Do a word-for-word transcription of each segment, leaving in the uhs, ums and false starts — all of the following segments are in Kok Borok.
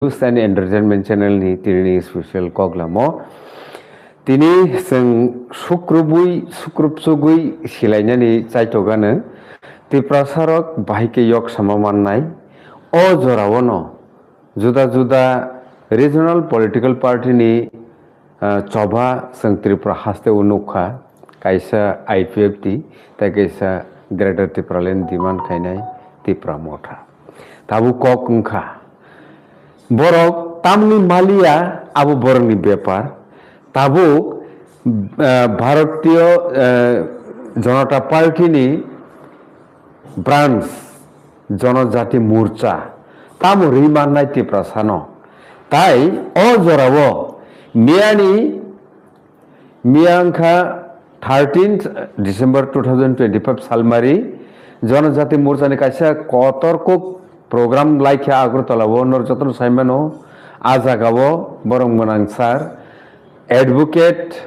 News and Entertainment Channel ni tini ni special kok lamo. Tini chwng sukrubwi, sukrubsugwi silainani chaitokgano Tiprasarok bahai khe yok sama mannai. O jorao no juda juda regional political party ni, ah, choba chwng Tripura haste o nukha, kaisa I P F T tei kaisa Greater Tipraland demand khainai Tipra Motha. Tabuk kok wngkha. Borok tamni maliya abo borokni bepar. Tabuk, ah, Bharatiya, ah, Janata Party ni branch Janajati Morcha tamo ri mannai Tiprasano. Tai o jorao miyani, miya wngkha thirteenth December two thousand twenty-five salmari Janajati Morcha ni kaisa kotor kok program laikha Agartala o, nor jotono saimano. A jagao borok mwnang sir Advocate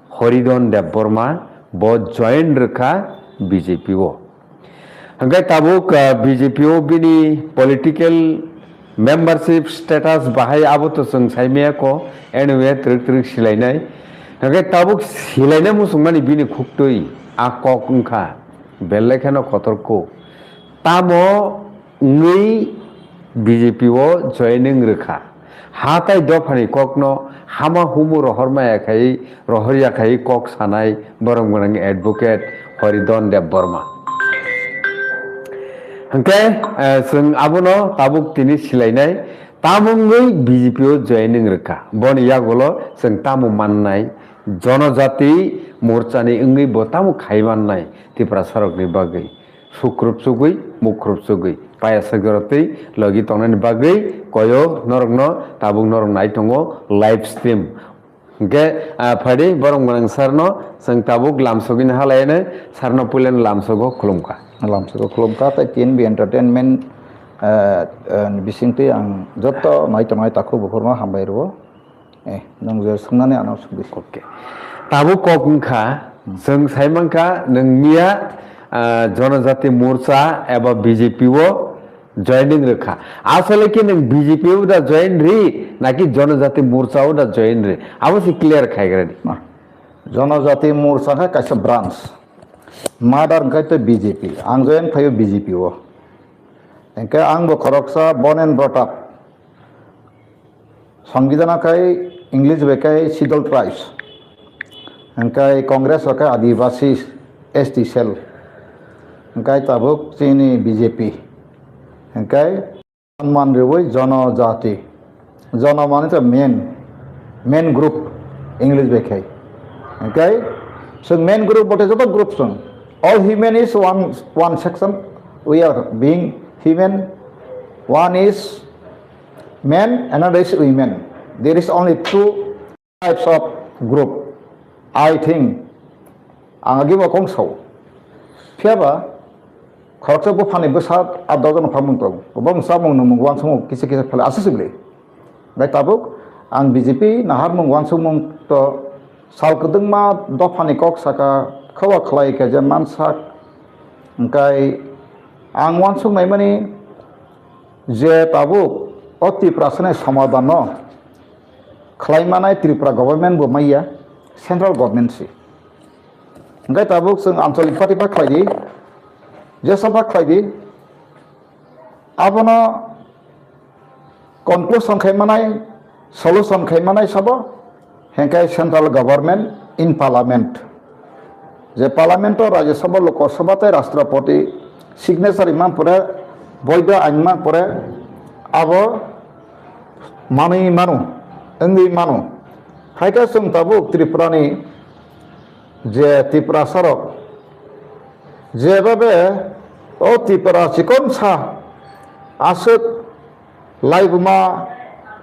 Horidon Debbarma bo join rwkha B J P o. Hwnkhe tabuk, ah, B J P o bini political membership status bahai abo to chwng saimaya ko, anyway twrwk twrwk silainai. Hwnkhe tabuk silaina muchungmani bini khuktwi a kok wngkha, belai kheno kotor kok. Tamo wngwi B J P o joining rwkha. Ha tai dophani kokno hama humu rohormaya khai, rohorya khai kok sanai borok mwnang Advocate Horidon Debbarma. Hwnkhe, eh, chwng abono tabuk tini silainai, tamo wngwi B J P o joining rwkha. Boni yagulo chwng tamo mannai, Janajati Morchani wngwi bo tamo khai mannai Tiprasarokni bagwi. Sukrupsugwi, mukrupsugwi, payasajorotwi logi tongnani bagwi koyo norokno tabuk norok nai tongo live stream. Hwnkhe, ah, phaidi borok mwnang sarno chwng tabuk lamsogwini halaino sarno puilano lamsogo khulumkha. Lamsogo khulumkha tei T N B Entertainment, ah, ah, bisingtwi ang joto nai tongnai takhuk bukhukno hambai rwo. Eh, nwng je swngnani ano swngdi. Okay. Tabuk kok wngkha, hmm, chwng sai mankha nwng miya, ah, Janajati Morcha eba B J P o joining rwkha. Asole khe nwng B J P o da join ri, naki Janajati Morcha o da join ri? Abo se clear khaigradi. Ma. Janajati Morcha khe kaisa branch. Mother wngkha tei B J P. Ang join khaio B J P o. Hwnkhe ang bo khoroksa born and brought up. Songbidan o khe English bai khe Scheduled Tribes, hwnkhe Congress o khe Adivasi S T cell, hwnkhe tabuk chini B J P, hwnkhe man rwui Janajati, Jana mani to main, main group English bai khe, hwnkhe chwng main group bote joto group chwng, all human is one, one section, we are being human, one is men, another is women. There is only two types of group, I think. Ang agi bo kong sao. Phiya ba, khoroksa buphani bwsa a dogan phamung tong. Bo bwsa mung nung mung wansukmung kisa kisa phale aswk sibli. Bai tabuk, ang B J P nahar mung wansukmung to sal kwdwngma dophani kok saka, khawa khlai khe je mansak. Hwnkhe ang wansuk naimani je tabuk o Tiprasani somadhan no khlai manai Tripura government bo maiya, central government si. Hwnkhe tabuk chwng anchalik party pha khlai di, jesa pha khlai di, abono conclusion khai manai, solution khai manai sabo, hwnkhe central government in parliament. Je parliament o Rajya Sabha, Lok Sabha tei Rashtrapati signature man pore, boido ain man pore, abo manwi mano, wngwi mano. Hai khe chwng tabuk Tripura ni je Tiprasa rok, je babe o Tripura chikon sa aswk laibuma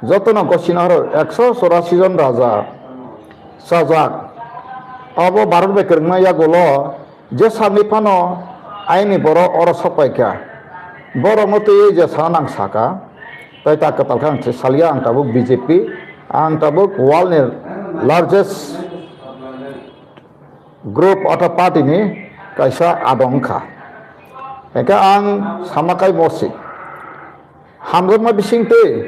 jotono gosina horo ekso chorasi jon raja chajak. Abo Bharat bai kwrwngma yagulo je sakni phano aini borok oro sokpaikha. Borokno twiwi je sana nang saka, tei ta kwtal khe ang se salia, ang tabuk B J P, ang tabuk world ni largest group ota party ni kaisa adong wngkha. Hingkhe ang sama kai bosi hamjakma bisingtwi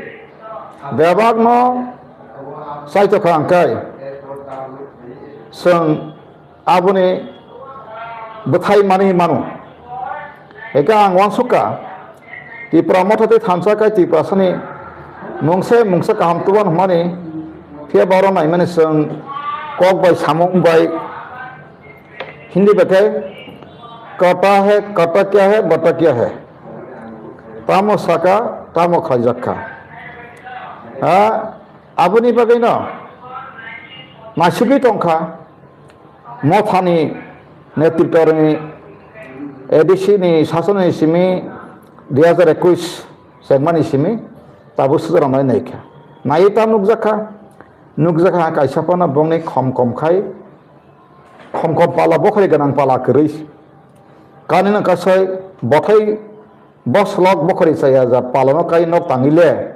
Bebakno chaitokha hwnkhe chwng aboni bwthai manwi mano. Hwnkhe ang uansukha, Tipra Motha tei thansa khai Tiprasani mungsa mungsa kaham tuban hwnmani, phiya borok naimani chwng kok bai samung bai Hindi bai khe kata hai, kata kya hai, bata kya hai. Tamo saka, tamo khlaijak kha. Ha, aboni bagwino naisugwi tongkha. Mothani netrito rwngni A D C ni sasoni simi dui hazar ekwis chengmani simi tabuk sujaranai naikha. Naiwi ta nukjakha, nukjakha kaisa phano bongni khom khom khai, khom khom pala bokhori gwnang pala kwrwi. Kanino kasai bothai boslok bokhori chaya ja palano kai nok tangile.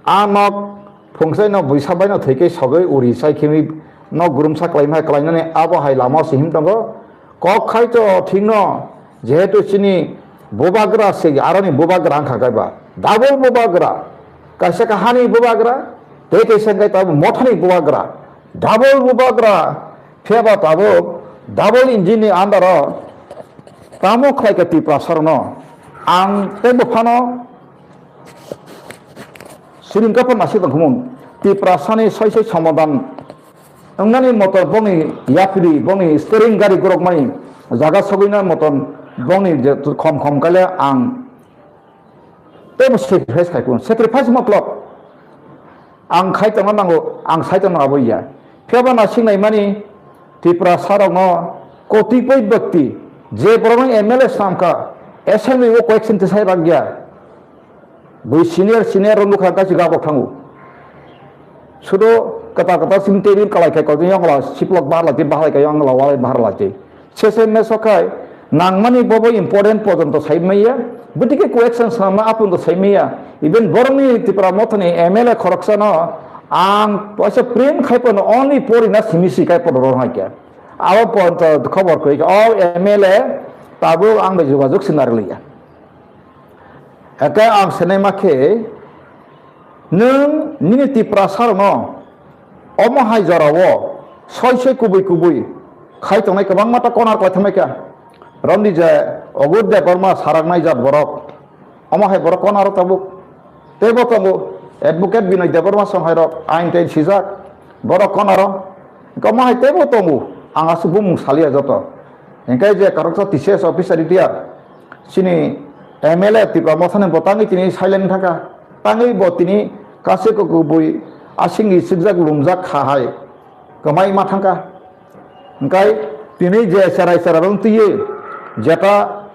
A nok phungsaino buisa baino thwikhe sogwi uri chaikhimi nok gurumsa klaima hai klainani abo hai lama se him tongo. Kok khai to thikno jehetu chini bubagra se aroni bubagra wngkha kaiba. Double bubagra. Kaisa kahani bubagra, tei kaisa wngkha tabo mothani bubagra. Double bubagra. Phiya ba tabuk double engine ni under o tamo khlai kha Tiprasa rokno. Ang teibo phano siring kaphar nasi tong khumung. Tiprasa ni soi soi somadan wngnani motor bongni yapri, bongni steering gari gorok mani jaga sogwina motor bongni je khom khom kale ang teibo sacrifice khai kun. Sacrifice matlab ang khai tongna nango, ang sai tongna abo ya. Phiya ba nasing nai mani Tiprasa rokno kotipoi bakti je borokno M L A samkha, assembly o koyek senti sai rakya. Bui senior senior rok nukha kachi gabok thango. Sudo kata kata sing table kalai khai koi yang la siplok bahar lati bahar kai yang la walai bahar lati. Sese meso khai nangmani bobo important porjonto sai maya. Bwtike question sama apunto sai maya. Even borokni Tipra Mothani M L A khoroksano ang waisa print khai pono only porina simi si kai pono rong hai kya. Abo porjonto khobor koi o M L A tabuk ang bai jogajog sinarliya. Eke ang senai ma khe nwng nini Tiprasa rokno omo hai jorao soi soi kubui kubui khai tongnai kwbangma ta konar koitham kha. Romdi je Ogur Debbarma saraknai jat borok. Omo hai borok konaro tabuk. Teibo tongo Advocate Binoy Debbarma song hai rok ain tain sijak. Borok konaro. Omo hai teibo tongo. Ang aswk bumung salia joto. Hingkai je karoksa T C S officer retired. Chini M L A Tipra Mothani bo tangwi tini silent thangkha. Tangwi bo tini kaisa kubui asingni sikjak lumjak kha hai. Kwmai ma thangkha. Hingkai tini je cherai cherai rong twiwi jeta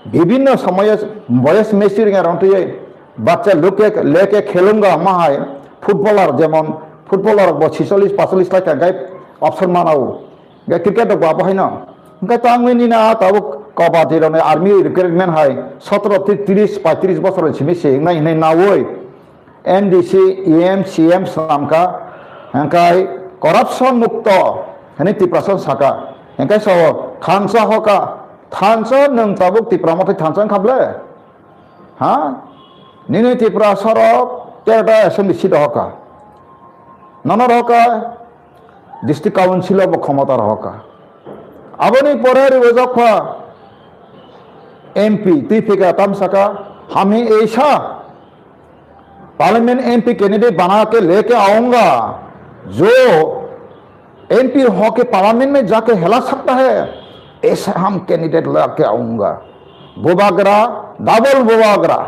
bibinno somoyo boyes mesi ringa rong twiwi bachcha luke leke khelunga ma hai footballer jemon footballer bo chicholish pacholis lai thangkai option manao. Hingkai cricket rok bo abo haino. Hingkai tangwi nini a tabuk kabaddi rokni army recruitment hai sotro tris paitris bosor simi se wngnai hinwi naui. M D C, E M, C M swnamkha, hingkai corruption mukto hinwi Tiprasa saka. Hingkai sao thansa hoka, thansa nwng tabuk Tipra Mothai thansa wngkha ble? Ha? Nini Tiprasa rok terta assembly seat hoka. Nono hoka, District Council o bo khomota rohorkha. Aboni pore rwjak pha M P twi phika tam saka, "Hami aisa Parliament M P candidate bana ke leke aunga, jo M P ho ke Parliament mein ja ke hela sakta hai, aisa ham candidate la ke aunga." Bubagra, double bubagra.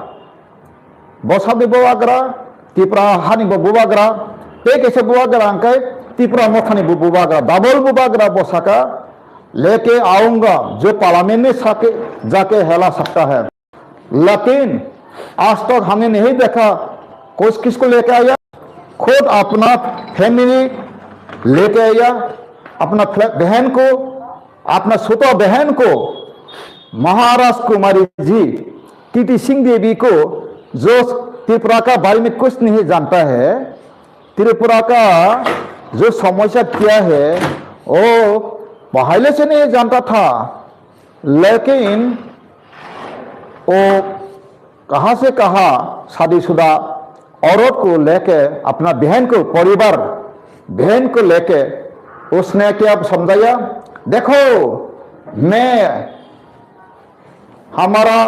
Bosabni bubagra, Tipra hani bo bubagra, tei kaisa bubagra hingkai Tipra Mothani bo bubagra, double bubagra bo saka, "Leke aunga, jo Parliament mein sake, jake hela sakta hai." Lakin, aaj tak humne nahi dekha, kuch kisko leke aaya, khud apna family leke aaya, apna fla-, behan ko, apna chota behan ko, Maharaj Kumari ji, T T Singh Devi ko, jo Tripura ka bare mein kuch nahi janta hai, Tripura ka jo samasya kya hai, wo pahle se nahi janta tha, lekin wo kaha se kaha shadi shuda औरत को लेके, अपना बहन को, परिवार, बहन को लेके उसने क्या समझाया? देखो, मैं हमारा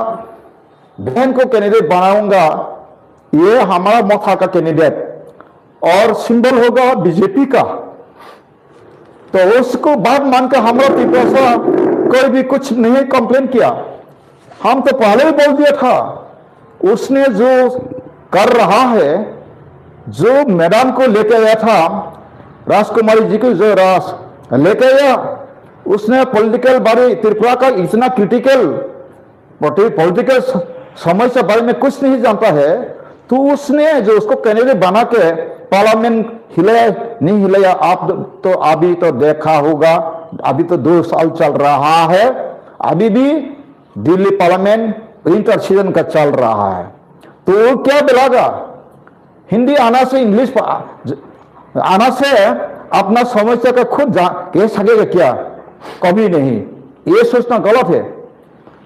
बहन को कैंडिडेट बनाऊंगा, ये हमारा मोथा का कैंडिडेट और सिंबल होगा बीजेपी का। तो उसको बात मान के हमारा तिपरासा कोई भी कुछ नहीं कंप्लेन किया। हम तो पहले ही बोल दिया था, उसने जो कर रहा है, जो मैडम को लेके आया था, राजकुमारी जी को जो राज लेके आया, उसने पॉलिटिकल बारी त्रिपुरा का इतना क्रिटिकल पॉलिटिकल समस्या बारे में कुछ नहीं जानता है, तो उसने जो उसको कैंडिडेट बना के पार्लियामेंट हिलाया, नहीं हिलाया, आप तो अभी तो देखा होगा, अभी तो दो साल चल रहा है, अभी भी दिल्ली पार्लियामेंट विंटर सीजन का चल रहा है। तो वो क्या बोलेगा? हिंदी आना से इंग्लिश प-, आना से अपना समस्या का खुद जा-, कह सकेगा क्या? कभी नहीं। ये सोचना गलत है।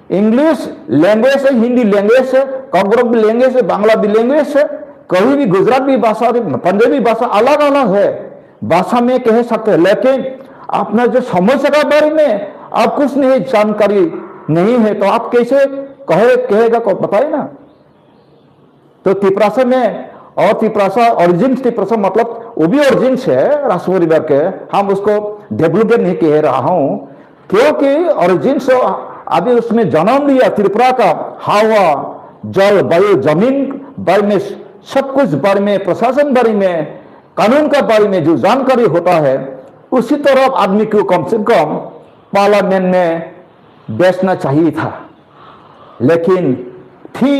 इंग्लिश लैंग्वेज है, हिंदी लैंग्वेज है, कॉकबरक भी लैंग्वेज है, बांग्ला भी लैंग्वेज है, कहीं भी गुजरात भी भाषा, पंजाबी भाषा अलग अलग है। भाषा में कह सकते हैं, लेकिन अपना जो समस्या का बारे में आप कुछ नहीं जानकारी नहीं है, तो आप कैसे कहे, कहेगा को बताए ना। तो तिपरासा में, और तिपरासा ओरिजिन, तिपरासा मतलब वो भी ओरिजिन से राज परिवार के, हम उसको डेवलपमेंट नहीं कह रहा हूँ, क्योंकि ओरिजिन से अभी उसने जन्म लिया। त्रिपुरा का हवा, जल, वायु, जमीन बारे में, सब कुछ बारे में, प्रशासन बारे में, कानून का बारे में जो जानकारी होता है, उसी तरह आदमी को कम से कम पार्लियामेंट में बैठना चाहिए था। लेकिन थी,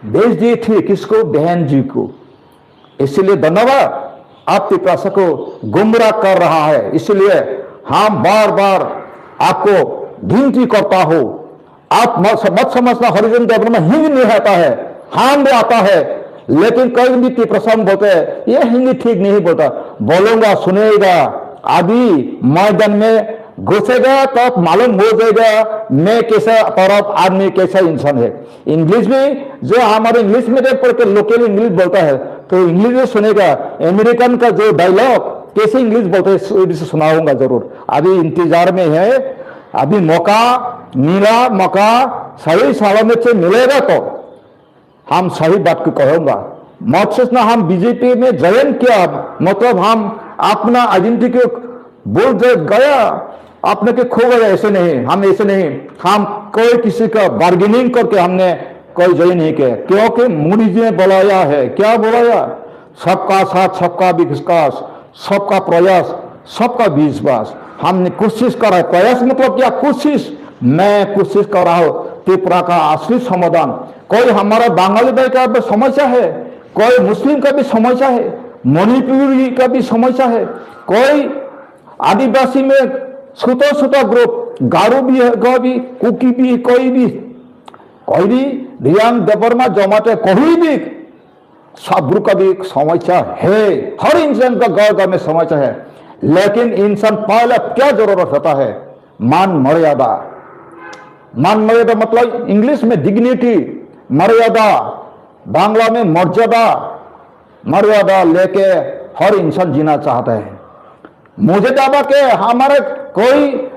भेज दिए थे किसको? बहन जी को। इसीलिए धन्यवाद, आप तिपरासा को गुमराह कर रहा है, इसलिए हम बार बार आपको विनती करता हूँ, आप मत, मत समझना हरिजन डेवलपमेंट हिंदी नहीं आता है, हम भी आता है, लेकिन कई भी तिपरासा में बोलते हैं ये हिंदी ठीक नहीं बोलता। बोलूंगा, सुनेगा, अभी मैदान में घुसेगा तब मालूम हो जाएगा मैं कैसा तरफ आदमी, कैसा इंसान है। इंग्लिश भी, जो हमारे इंग्लिश मीडियम पढ़ के लोकल इंग्लिश बोलता है, तो इंग्लिश भी सुनेगा। अमेरिकन का जो डायलॉग कैसे इंग्लिश बोलते हैं, वो भी सुनाऊंगा जरूर। अभी इंतजार में है, अभी मौका मिला, मौका सही सलामत से मिलेगा तो हम सही बात को कहूंगा। मत सोचना हम बीजेपी में ज्वाइन किया, मतलब हम अपना आइडेंटिटी को भूल जा-, गया, अपने के खो गया, ऐसे नहीं, हम ऐसे नहीं। हम कोई किसी का बार्गेनिंग करके हमने कोई ज्वाइन नहीं किया, क्योंकि मोदी जी ने बुलाया है। क्या बुलाया? सबका साथ, सबका विकास, सबका प्रयास, सबका विश्वास। हमने कोशिश करा है। प्रयास मतलब क्या? कोशिश। मैं कोशिश कर रहा हूँ त्रिपुरा का असली समाधान। कोई हमारा बंगाली भाई का भी समस्या है, कोई मुस्लिम का भी समस्या है, मणिपुरी का भी समस्या है, कोई आदिवासी में छोटा छोटा ग्रुप, गारो भी है, कोई भी, कुकी भी, कोई भी, कोई भी, रियांग, देबर्मा, जमाते, कोई भी, सब ग्रुप का भी समस्या है। हर इंसान का गांव गांव में समस्या है, लेकिन इंसान पहला क्या जरूरत होता है? मान मर्यादा। मान मर्यादा मतलब इंग्लिश में डिग्निटी, मर्यादा, बांग्ला में मर्यादा। मर्यादा लेके हर इंसान जीना चाहता है। मुझे दावा के हमारे कोई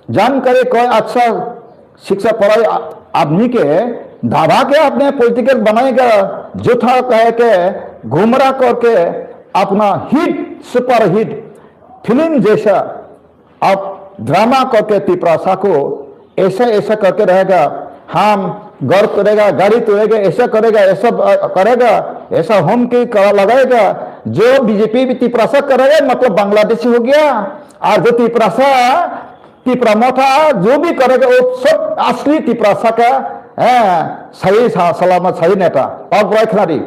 जानकारी, कोई अच्छा शिक्षा पढ़ाई आ-, आदमी के दावा के अपने पॉलिटिकल बनाएगा, झूठा कह के, गुमराह करके अपना हिट, सुपरहिट फिल्म जैसा आप ड्रामा करके तिपरासा को ऐसा ऐसा करके रहेगा, हम घर तोड़ेगा, गाड़ी तोड़ेगा, ऐसा करेगा, ऐसा, अ, करेगा, ऐसा होम के करा लगाएगा। जो बीजेपी भी तिपरासा करेगा, मतलब बांग्लादेशी हो गया। और जो तिपरासा, तिपरा मोथा जो भी करेगा, वो सब असली तिपरासा का, हैं, सही सा-, सलामत, सही नेता। और बुराई खिलाड़ी।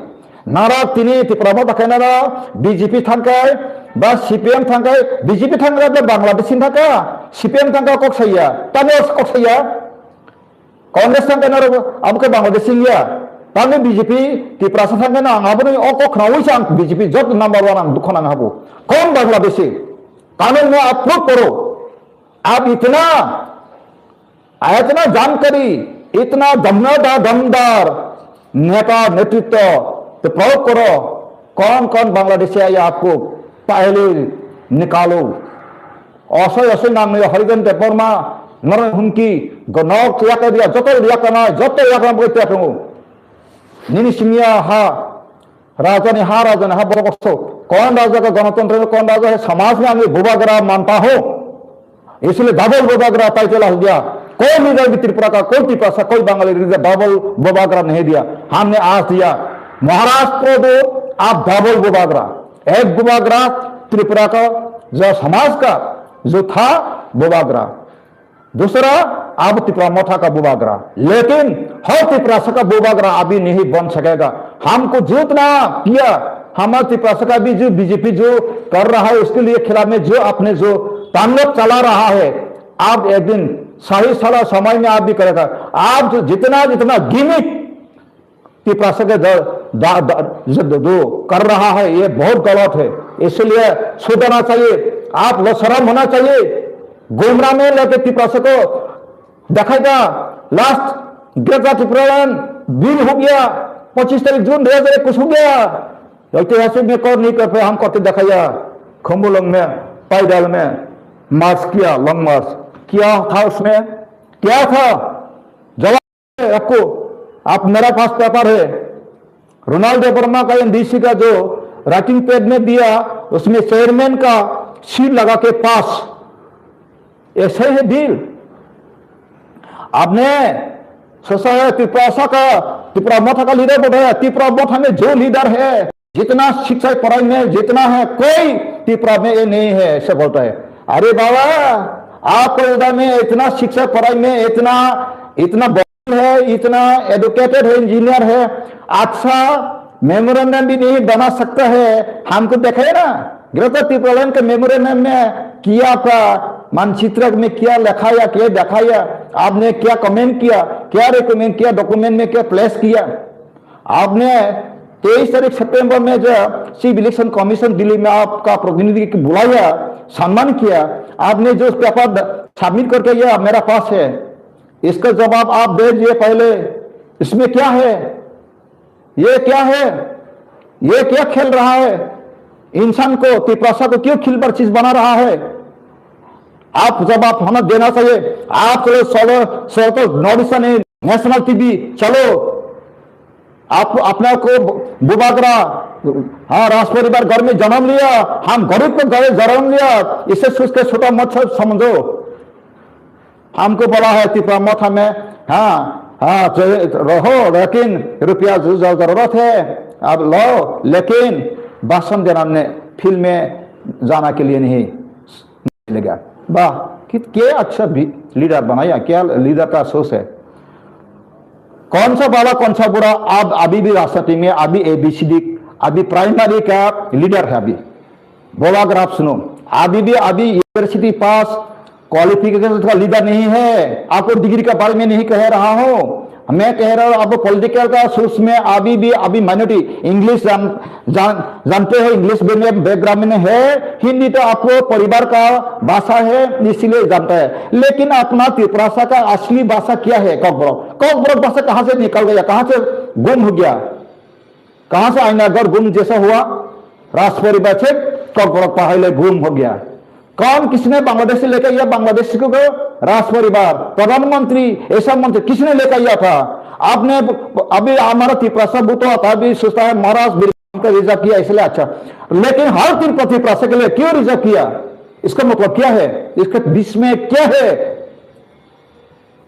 Nara tini Tipra Motha khe nara B J P thangkhai, ba C P M thangkhai, B J P thangkhai ba Bangladesh ni thangkha, C P M thangkha kok saya, tamo kok saya, Congress thangkhai nara abo khe Bangladesh ni ya, tamo B J P Tiprasa thangkhai na ang abo ni o kok khnaui sa ang B J P jot number one ang dukho nang habo, kon Bangladeshi, kanun no approve koro, ab itna, इतना जानकारी, इतना दमदार, दमदार नेता नेतृत्व तो प्रयोग करो, कौन कौन बांग्लादेशी है आपको पहले निकालो। Osoi osoi nang ni Harijan Debbarma, Naran Humki, Gonok Yakadiya, joto yakana, joto yakana boi tiya tongo. Nini simiya ha, raja ni ha, raja ni ha borok so, kon raja ka ganatantra, kon raja hai samaj mein ami bubagra manta ho. इसलिए डबल बुबागरा टाइटल आ गया। कोई लीडर भी त्रिपुरा का, कोई तिपरासा, कोई Bengali leader double Bubagra नहीं दिया। हमने आज दिया। महाराष्ट्र दो, आप डबल बुबागरा। एक बुबागरा त्रिपुरा का जो समाज का जो था बुबागरा, दूसरा अब तिपरा मोथा का बुबागरा। लेकिन हर तिपरासा का बुबागरा अभी नहीं बन सकेगा। हमको जितना किया, हमारे तिपरासा का भी जो बीजेपी जो कर रहा है, उसके लिए खिलाफ में जो आपने जो तांडव चला रहा है, आप एक दिन सही सला समय में आप भी करेगा। आप जो जितना जितना गिमिक तिपरासा के दल दा- दा- जो दो- दो कर रहा है, ये बहुत गलत है। इसलिए सुधरना चाहिए, आप लोग शर्म होना चाहिए। गुमराह में लेके तिपरासा को दिखाएगा। लास्ट ग्रेटर टिप्रालैंड बिल हो गया, पच्चीस तारीख जून दो हज़ार इक्कीस हो गया। ऐतिहासिक में कौन नहीं कर पाया, हम करके दिखाया। खुम्बुलंग में, पैदल में मार्च किया, लॉन्ग मार्च किया था उसमें, क्या था? जवाब है आपको, आप मेरा पास पेपर है। रोनाल्ड वर्मा का एनडीसी का जो राइटिंग पैड में दिया, उसमें चेयरमैन का सील लगा के पास। ऐसा ही है डील। आपने सोचा है त्रिपुरा का, त्रिपुरा मोथा का लीडर बताया, त्रिपुरा मोथा में जो लीडर है, जितना शिक्षा पढ़ाई में जितना है, कोई त्रिपुरा में ये नहीं है, ऐसे बोलता है। अरे बाबा, आपका उधर में इतना शिक्षा पढ़ाई में इतना, इतना है, इतना एजुकेटेड है, इंजीनियर है, अच्छा मेमोरेंडम भी नहीं बना सकता है, हमको दिखाए ना। ग्रेटर टिप्रालैंड के मेमोरेंडम में क्या का मानचित्र में क्या लिखा या क्या दिखाया, आपने क्या कमेंट किया, क्या रिकमेंड किया, डॉक्यूमेंट में क्या प्लेस किया? आपने तेईस तारीख सितंबर में जो चीफ इलेक्शन कमीशन दिल्ली में आपका प्रतिनिधि को बुलाया, सम्मान किया, आपने जो पेपर सबमिट करके गया मेरा पास है, इसका जवाब आप दे दीजिए पहले। इसमें क्या है? ये क्या है? ये क्या खेल रहा है? इंसान को, तिपरासा को क्यों खिलवाड़ चीज बना रहा है? आप जवाब हमें देना चाहिए। आप चलो, चलो, चलो तो नॉर्थ ईस्टर्न नेशनल टीवी चलो। आप अपने को बुबागरा, हाँ, राज परिवार घर में जन्म लिया, हम गरीब को घर जन्म लिया, इसे सोच के छोटा मत समझो। हमको बोला है त्रिपुरा मोथा में, हाँ, हाँ, रहो, लेकिन रुपया जो जरूरत है, अब लो, लेकिन भाषण देना ने फील्ड में जाना के लिए नहीं लेगा। वाह, कि क्या अच्छा भी लीडर बनाया, क्या लीडर का सोच है। कौन सा बाला, कौन सा बुरा, अब अभी भी राजनीति में अभी एबीसीडी, अभी प्राइमरी का लीडर है अभी। बोला अगर आप सुनो, अभी भी अभी यूनिवर्सिटी पास क्वालिफिकेशन का लीडर नहीं है। आपको डिग्री के बारे में नहीं कह रहा हूँ, मैं कह रहा हूँ आपको पॉलिटिकल का सोर्स में अभी भी अभी माइनॉरिटी इंग्लिश जान, जान, जानते हैं, इंग्लिश बैकग्राउंड में है, हिंदी तो आपको परिवार का भाषा है, इसीलिए जानता है। लेकिन अपना तिपरासा का असली भाषा क्या है? कॉकबरक। कॉकबरक भाषा कहाँ से निकल गया, कहाँ से गुम हो गया? कहाँ से आईना घर गुम जैसा हुआ? राज परिवार से कॉकबरक पहाड़ी गुम हो गया। कौन, किसने बांग्लादेश से लेकर गया बांग्लादेश को? राज परिवार, प्रधानमंत्री, ऐसा मंत्री किसने लेकर गया था? आपने अभी हमारा तिपरासा बुतो आता भी सोचता है महाराज बिरजू राम का रिजर्व किया इसलिए अच्छा, लेकिन हर तिपरासा के लिए क्यों रिजर्व किया? इसका मतलब क्या है? इसके बीच में क्या है?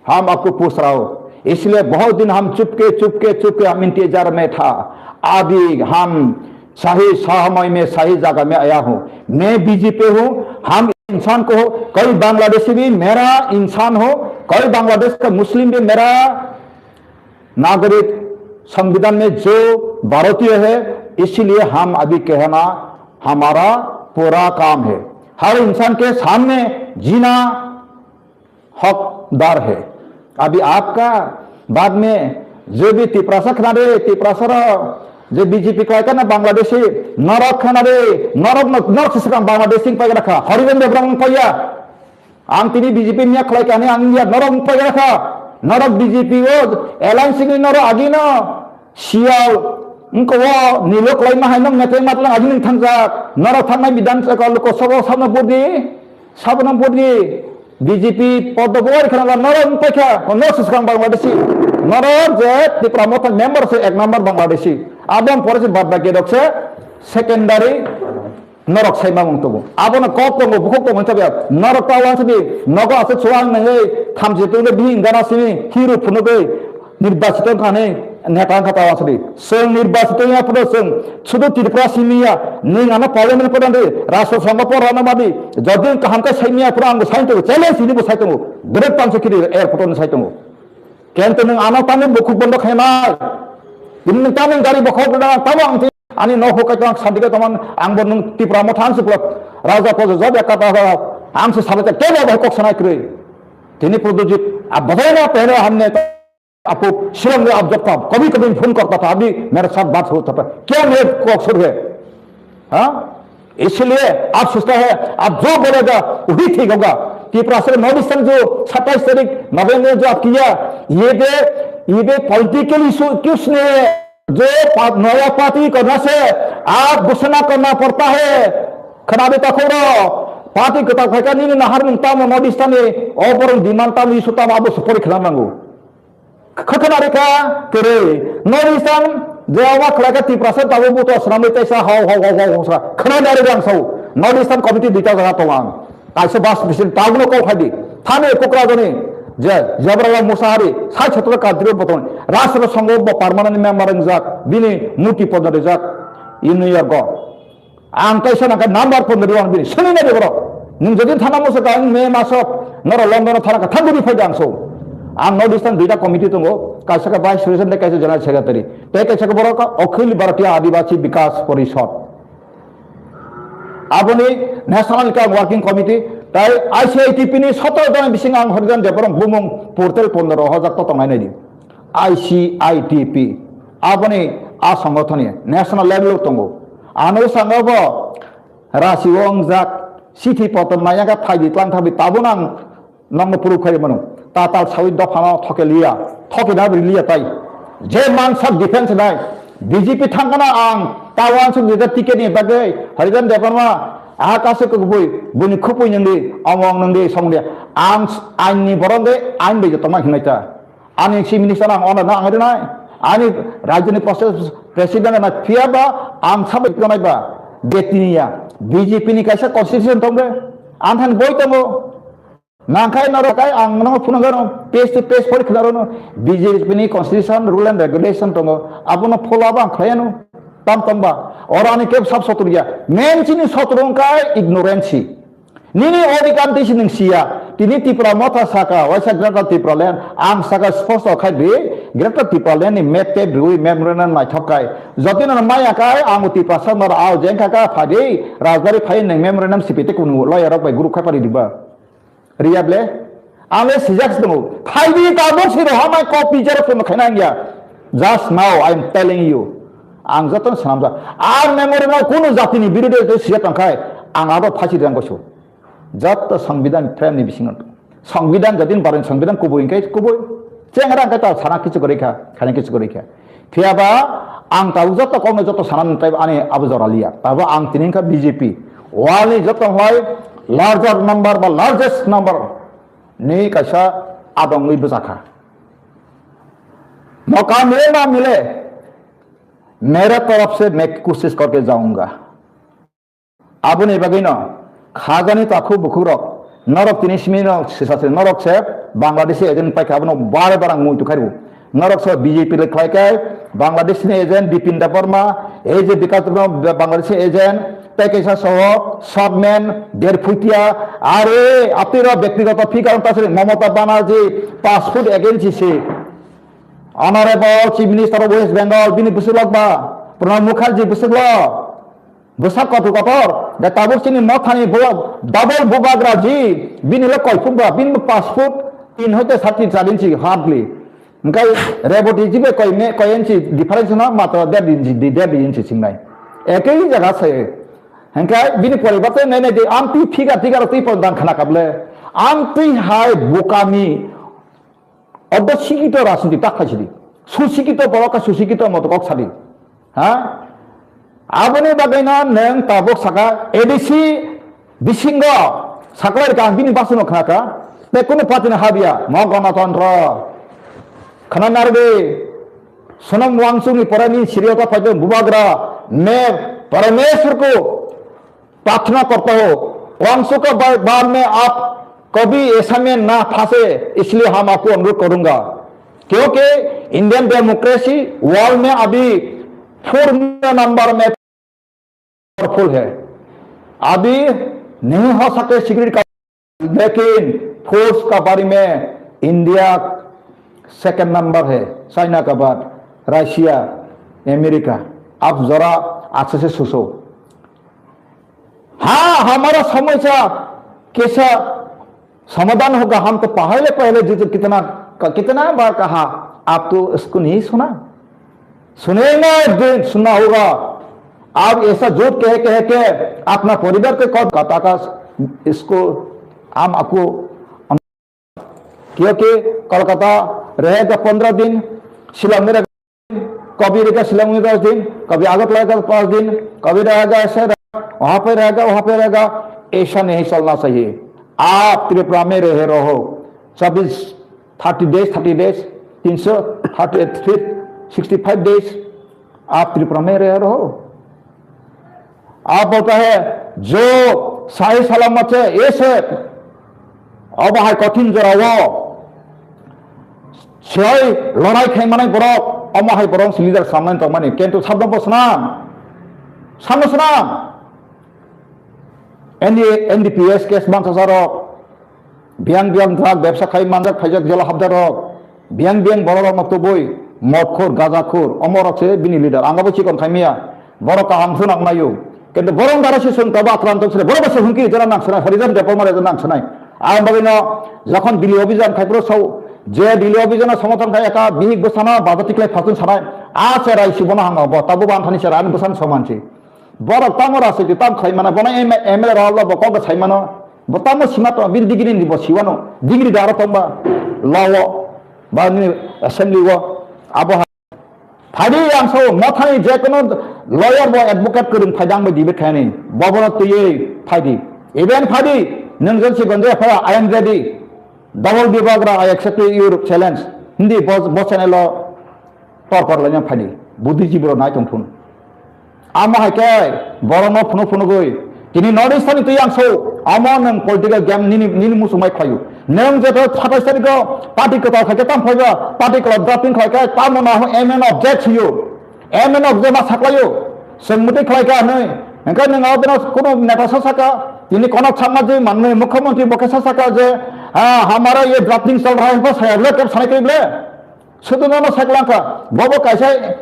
हम आपको पूछ रहा हूँ। इसलिए बहुत दिन हम चुपके, चुपके, चुपके हम इंतजार में था। अभी हम सही समय में, सही जगह में आया हूँ। मैं बीजेपी हूँ, हम इंसान को हो, कोई बांग्लादेशी भी मेरा इंसान हो, कोई बांग्लादेश का मुस्लिम भी मेरा नागरिक, संविधान में जो भारतीय है, इसीलिए हम अभी कहना हमारा पूरा काम है। हर इंसान के सामने जीना हकदार है। अभी आपका बाद में जो भी तिपरासा खाना रे, तिपरासा रो, जो बीजेपी का ना बांग्लादेशी, नरक खाना रे, नरक न-, नरक से काम बांग्लादेशी पे रखा, हरिजन देवराम पैया। Ang tini BJP mia khlai kani ang ya norok pai rakha, norok BJP o alliance ni norok agi no sial Wngkha o nilo kwlaima hai nokni tei matwlang agini thangjak. Norok thangnai bidhan saka luko sobo sabno burdi, sabno burdi. B J P poddo bo ori khana norok wng paikha, no swkang Bangladeshi. Norok je Tipra Motha member se ek number Bangladeshi. Aboni pore se bad baki rok se secondary. Norok sai mamung tongo. Abono kok tongo, bukhuk tongo hinsa biya. Norok ta wansadi, nogo aswk suang nangwi, thamchi tungde bihing gana simi, hiru phunugwi, nirbachito wngkha hinwi neta wngkha ta wansadi. Chwng nirbachito wngya phano chwng, sudu Tripura simi ya, nwng ano parliament photo di, rashtra songho por rana madi, jodi kaham khe sai miya phano ang bo sai tongo, challenge hini bo sai tongo, direct pancho khiri airport ni sai tongo. Kento nwng ano tamni bukhuk bondo khainai. Bini nwng tamni gari bokhok rwna tamo ang twi ani nok hukai tong, santi kai tongman ang bo nwng Tipra Motha ang suklo. Raja Pojo job ekka ta ta ang se sabe te kebo bai kok sanai kwrwi. Tini Pradyojit a badai na pehne hamne apu Shillong de abjok ta, kabhi kabhi phone karta tha, abhi mere saath baat hota tha. Kya mere kok sur hai? हाँ, इसलिए आप सोचता है, आप जो बोलेगा, वही ठीक होगा। Tiprasa North Eastern जो सत्ताईस तारीख नवंबर में जो आप किया, ये भी, ये भी पॉलिटिकल इशू क्यों नहीं है? जो पा-, नया पार्टी करने से आप घोषणा करना पड़ता है। खनाबे तखोरो, पार्टी कता खैका नीने नहर मुंगता मो North Eastern ने, ओपरन डिमांड ता इशू ता बाबू सुपर खिलाना नंगो। Khwtwna rikha kwrwi. North Eastern je obo khlaikha Tiprasa tabuk buto swnamwi teisa hau hau hau hau hau sa. Khwna dari ang sao. North Eastern Committee duita jaga tongo ang. Kaisa bas bisin tabukno kok phaidi. Thani Kokrajhani je Jabrala Musahari sai chhatro kadri botong. Rashtra Sangho bo permanent member wngjak. Bini murti podna rijak. In New York go. Ang kaisa nangkha number phone rio ang bini. Sini nadi borok. Nwng jodi thana musa ta ang May maso noro London thana ka thangwi phai ang so. Ang North Eastern duita committee tongo. Kaisa ka vice president tei kaisa general secretary. Tei kaisa ka borok ka Akhil Bharatiya Adivasi Bikas Parishad. Aboni national ka working committee tei I C I T P ni sotoro jona bising ang Harijan Debbarma bumung portal pondoro hojak to tongnai nai di. I C I T P aboni a songothoni national level o tongo. Ano sanga bo rasi o wngjak, sithi poton maya khe phaidi tlang thabi tabuk ang nokno proof khai mano. Tatal sawi dophano thoke liya, thoke na liya tai. Je man sak defense nai, B J P thangkana ang ta wansuk jeta ticket ni bagwi Harijan Debbarma aha kasu kubui buni khupui nangdi, omong nangdi, songdi. Ang ain ni borok de ain bai joto ma hinai ta. Ani chief minister ang ono na ang rinai. Ani rajyoni process president na phiya ba ang sabai tonai ba. Betiniya B J P ni kaisa constitution tong de. Ang than boi tongo. Nangkai naro kai ang no phunang garo face to face pori khilaro no B J P ni constitution rule and regulation tongo. Abono follow ba ang khlaiano. Tam tam ba. Oro ani keb sab sotur ya. Main chini sotur kai ignorance. Nini odhikar twi si nwng siya. Tini Tipra Motha saka, waisa Greater Tipraland, ang saka sposto khai di, Greater Tipraland ni map tep rwi memorandum naithok khai. Jotino maya khai, ang Tiprasa nor au jeng kha kha phadi, rajbari phai nwng memorandum sipi te kunu lawyer rok bai group khai pari diba. Riya ble? Ang le sijak si tongo. Phai di tabuk si roha mai copy xerox no khaina ang ya. Just now I am telling you. Ang joto sanamjak. Ang memorandum kunu jatini birude sijak tongkhai, ang abo phasi rang gosu. Jotto Songbidan frame ni bisingo. Songbidan jadin bareng Songbidan kubui hwnkhe kubui. Chengra hwnkhe ta sana kichu kwrwi kha, khana kichu kwrwi kha. Phiya ba ang tabuk jotto kokno jotto sana nang taibo ani abo jora liya. Tabo ang tini wngkha B J P. World ni jotto hwnlai larger number ba largest number ni kaisa adongwi bwjakha. Mauka mile na mile, mere taraf se main koshish karke jaunga. Aboni bagwino khajani takhuk bukhukrok norok tini simi no sisa se norok se Bangladeshi agent paikha abono bare barang mui tukhairu. Norok se B J P le khlai kai Bangladesh ni agent Bipin Debbarma, ei je Bikas Debbarma Bangladesh ni agent tei kaisa soho Shortman Derphutia are apni rok bektigoto figure ta se Mamata Banerjee passport agency se Honorable Chief Minister of West Bengal bini bwswk lok ba Pranab Mukherjee bwswk lok. Bwsa kotor kotor, da tabuk chini mothani bo double bubagra ji, bini le koiphuk ba, bini bo passport tin hoite sati char inchi hardly. Hingkai Reboti ji be koi me, koi inchi difference no matro der inchi, di der inchi singnai. Ekei jaga se. Hingkai bini poribar te nai nai di, amtwi figure figure twi pon dan khana kable. Amtwi hai bukami Odo sikito rajniti tak khai sidi. Susikito borok ka susikito moto kok sadi. Ha? Aboni bagwino nwng tabuk saka A D C bisingo saklai rika ang bini basino khnaka. Tei kunu party no habya, mo ganatantro. Khana nardi, Sonam Wangchuk ni pore ni serial ta paidon bubagra, मैं परमेश्वर को प्रार्थना करता हूँ, वंशों का बा-, बाद में आप कभी ऐसा में ना फंसे, इसलिए हम आपको अनुरोध करूंगा, क्योंकि इंडियन डेमोक्रेसी वर्ल्ड में अभी फोर नंबर में पावरफुल है। अभी नहीं हो सकते सिक्योरिटी का, लेकिन फोर्स का बारे में इंडिया सेकंड नंबर है, चाइना के बाद रशिया, अमेरिका। आप जरा अच्छे से सोचो। हाँ, हमारा समस्या कैसा समाधान होगा, हम तो पहले पहले जिसे कितना कितना बार कहा, आप तो उसको नहीं सुना। सुनेगा एक दिन, सुनना होगा। आप ऐसा झूठ कह कह के अपना परिवार के कब कटा का इसको हम आपको क्योंकि कोलकाता रहेगा पंद्रह दिन, शिलांग में रहेगा, कभी रहेगा शिलांग में दस दिन, कभी अगरतला का पाँच दिन, कभी रहेगा ऐसे रहेगा, वहाँ पे रहेगा, वहाँ पे रहेगा, ऐसा नहीं चलना चाहिए। आप त्रिपुरा में रहे रहो, चौबीस, थर्टी डेज, थर्टी डेज, तीन सौ thirty three sixty five days आप त्रिपुरा में रहे रहो। आप बोलता है जो सही सलामत है, ये से अब हाई कठिन जरा वो siyai lorai khai manai borok, omo hai borok si leader samnai tongmani, kintu sabno bo swnam, sabno swnam. N D A, N D P S case mansa sarok, biyang biyang drug bebsa khai manjak phaijak jela habda rok, biyang biyang borok rok no tubui, motkhur, gajakhur, omo rok se bini leader, ang abo chikon khai miya. Borok kaham phunang nayo. Kintu borok dara se sung tabo akranto sre. Borok se hungki jora nang sanai, horijan depor mare nang sanai. Ang bagwi no jokhon Dili obijan khai pro sau, je Dili obijan no somothan khai eka bihik bwsano baja tiklai phasun sanai. A se rai si bono hangno bo tabo ban thani se rai bwsan soman si. Borok tamo ra se tam khai mana bono M L A rok bo kok sai mano. Bo tamo sima to bin digiri ni bo siwano. Digiri dara tongba law o ba ni assembly o abo Phaidi ang sao mothani je kono lawyer bo advocate kwrwng phaidi ang bai debate khainani. Bobono twiwi phaidi. Even phaidi nwng jon si gonje phaya I am ready. Double Bibagra, I accept your challenge. Hindi bo bo channel o tor kor laina phaidi. Buddhijibwi rok nai tong thun. Amo hai khe borokno phunuk phunugwi tini North East ni twi ang so, amo nwng political game nini, nini muchungmai khlaio. Nwng je satais tarikh o party kwtal khai khe tamo phaiba, party kwtal drafting khlai khe tamo no M N object sio. M N object ma saklaio. Chwng mwtwi khlai kha hinwi. Hwnkhe nwng abono kuno neta sa saka, tini kono sakma je manwi mukhyamantri bo khe sa saka je, ah, hamara ye drafting chal raha hai, bo saya le kep sanai khe ble. Sudu nono sai kwlangkha, bobo kaisa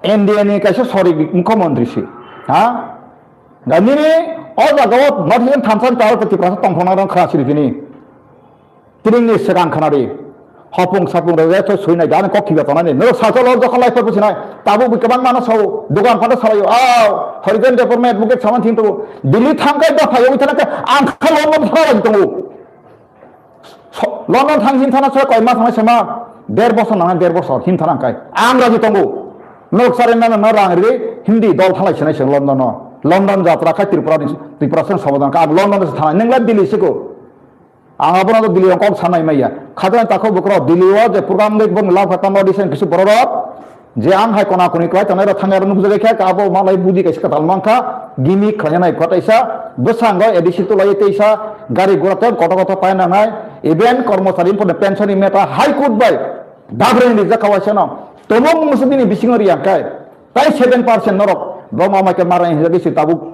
N D A ni kaisa sori mukhyamantri si. Ha? Da nini o jaga o North Eastern thansa ni taro Tiprasa tongthokna rang khna siri tini. Tini ni swkang khna ri. Hopung sapung rok jeto sui nai, dani kok khiba tonani. Noro sajol o jokha lai phabu sinai. Tabuk bi kwbang mano sao, dogan phato salaio. Aw, Harijan Debbarma advocate saman thing tongo. Delhi thangkai da phayo, wi thana khe ang kha London thana lagi tongo. So, London thang hin thana soi koi ma thangna sema der bosor nang der bosor hin thana kai. Ang raji tongo. Nok sare na na rang ri Hindi dol thalai sinai seng London no. London jatra khai Tripura ni Tripura seng sobodan ka London se thanai nengla Delhi siko. Ang abono to Delhi kok sanai maya. Khajana takho bukro Delhi o je program de bong la khata no disen kisu bororok. Je ang hai kona koni kwlai tanai rok thangya rok nukjagwi khe abo malai budi kaisa kwtal mankha, gimik khlainai kotaisa, bwskango A D C tulai teisa, gari gura tei koto koto painanai, even kormochari phano pension ni meta High Court bai dabrani rijak kha waisano, tumung musu bini bisingo riyang kai, tai seven percent norok, bo ma mai khe marai hinjagwi se tabuk.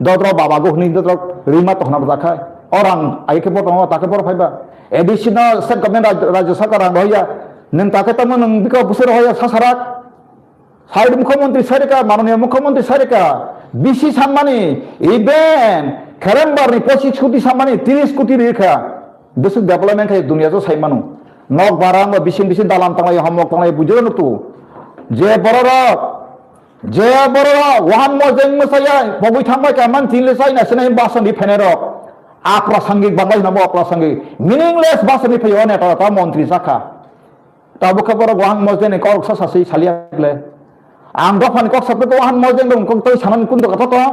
Dodro baba go hwnwi dodro rima tohna bwjakha. O rang ai khe bo tongo, ta khe boro phaiba. A D C no state government raj-, rajya sarkar rang rohya. Nwng ta khe tamo nwng bikha bwswk rohya sa sarak. Sai mukhyamantri sai rwkha, mananiya mukhyamantri sai rwkha. B C sanmani, even kherembar ni pochis koti sanmani, tris koti rwkha. Bwswk development khai dunia jo sai mano. Nok barang ba bising bising dalam tanglai, homok tanglai, bujolo nuktu. Je bororok Je borok wahan mojeng mwsaya pogwi thangbai ka man tin le chai na sinai bason di phainai rok. Aprasangik bangbai hwnamo aprasangik. Meaningless bason di phaio neta ta montri sakha. Tabuk khe borok wahan mojeng ni korok sa sasi salia le. Ang dophani kok sapre ko han mojeng dong kok tei sanan kun doka to.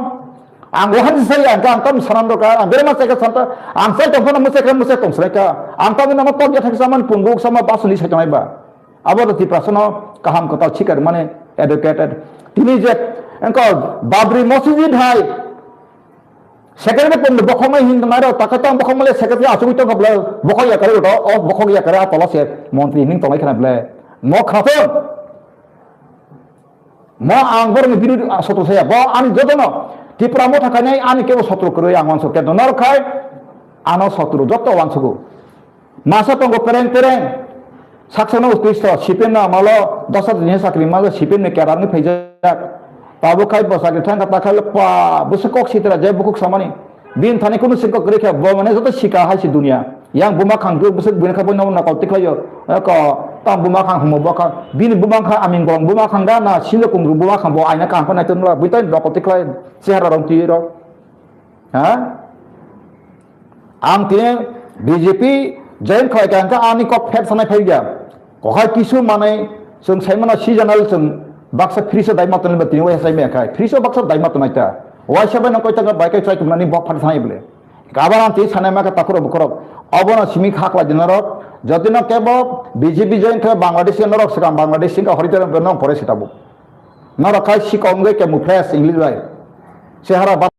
Ang wahan saya ang ang tam sanan doka ang bere ma cheka santa ang sai tong phano mucheka muchek tong sreka ang tam nang tok ya thak saman pungguk sama basuni sai tonai ba. Abo to Tiprasano kaham kwtal sikar mane educated. Tini je engko Babri Masjid hai secretary pun bokhok nai hin nai ro takai tang bokhok male secretary asugui tong kable bokhok ya kare uto o bokhok ya kare a tolo se montri ning tonai khana ble mo khaton. Mo ang borokni birodhi sotro saya. Bo ani jotono Tipra Motha khainai ani kebo sotro kwrwi ang uansuk. Kento norok khai ano sotro joto uansugo. Masa tongo pereng pereng. Saksano utkrishto, C P M no amalo dosa tini sakri malo C P M ni kerarni phaijak. Tabuk khai bo sakri thangkha takhai pa bwswk kok sitra je bukhuk samani. Bini thani kunu sengkok kwrwi khe bo mane joto sika hai se dunia. Yang buma khang duk bwswk buini kha boino nokol tikhlaio. Ko tam buma khang humo bo kha. Bini buma kha aming bolong buma khang da na sinjo kung buma khang bo aina kaham khe naitok nula bui tai nokol tikhlai chehara rong twi rok. Ha? Ang tini B J P join khlai kha hwnkhe ani kok phet sanai phai ya. Kokhai kisu manai chwng sai mano seasonal chwng baksa freeze o dai ma tonwi ba tini waisa sai maya khai. Freeze o baksa dai ma tonai ta. Waisa bai no koi ta bai kai chai tumnani bok phat sanai bole. Kabar ang tini sanai ma kha takhurok bukhurok. Obono simi kha khlai di norok. Jotino kebo B J P join khe Bangladesh norok swkang Bangladesh singka hori terong no pore se tabuk. Norok khai sikong ge kemu fresh English bai. Sehara ba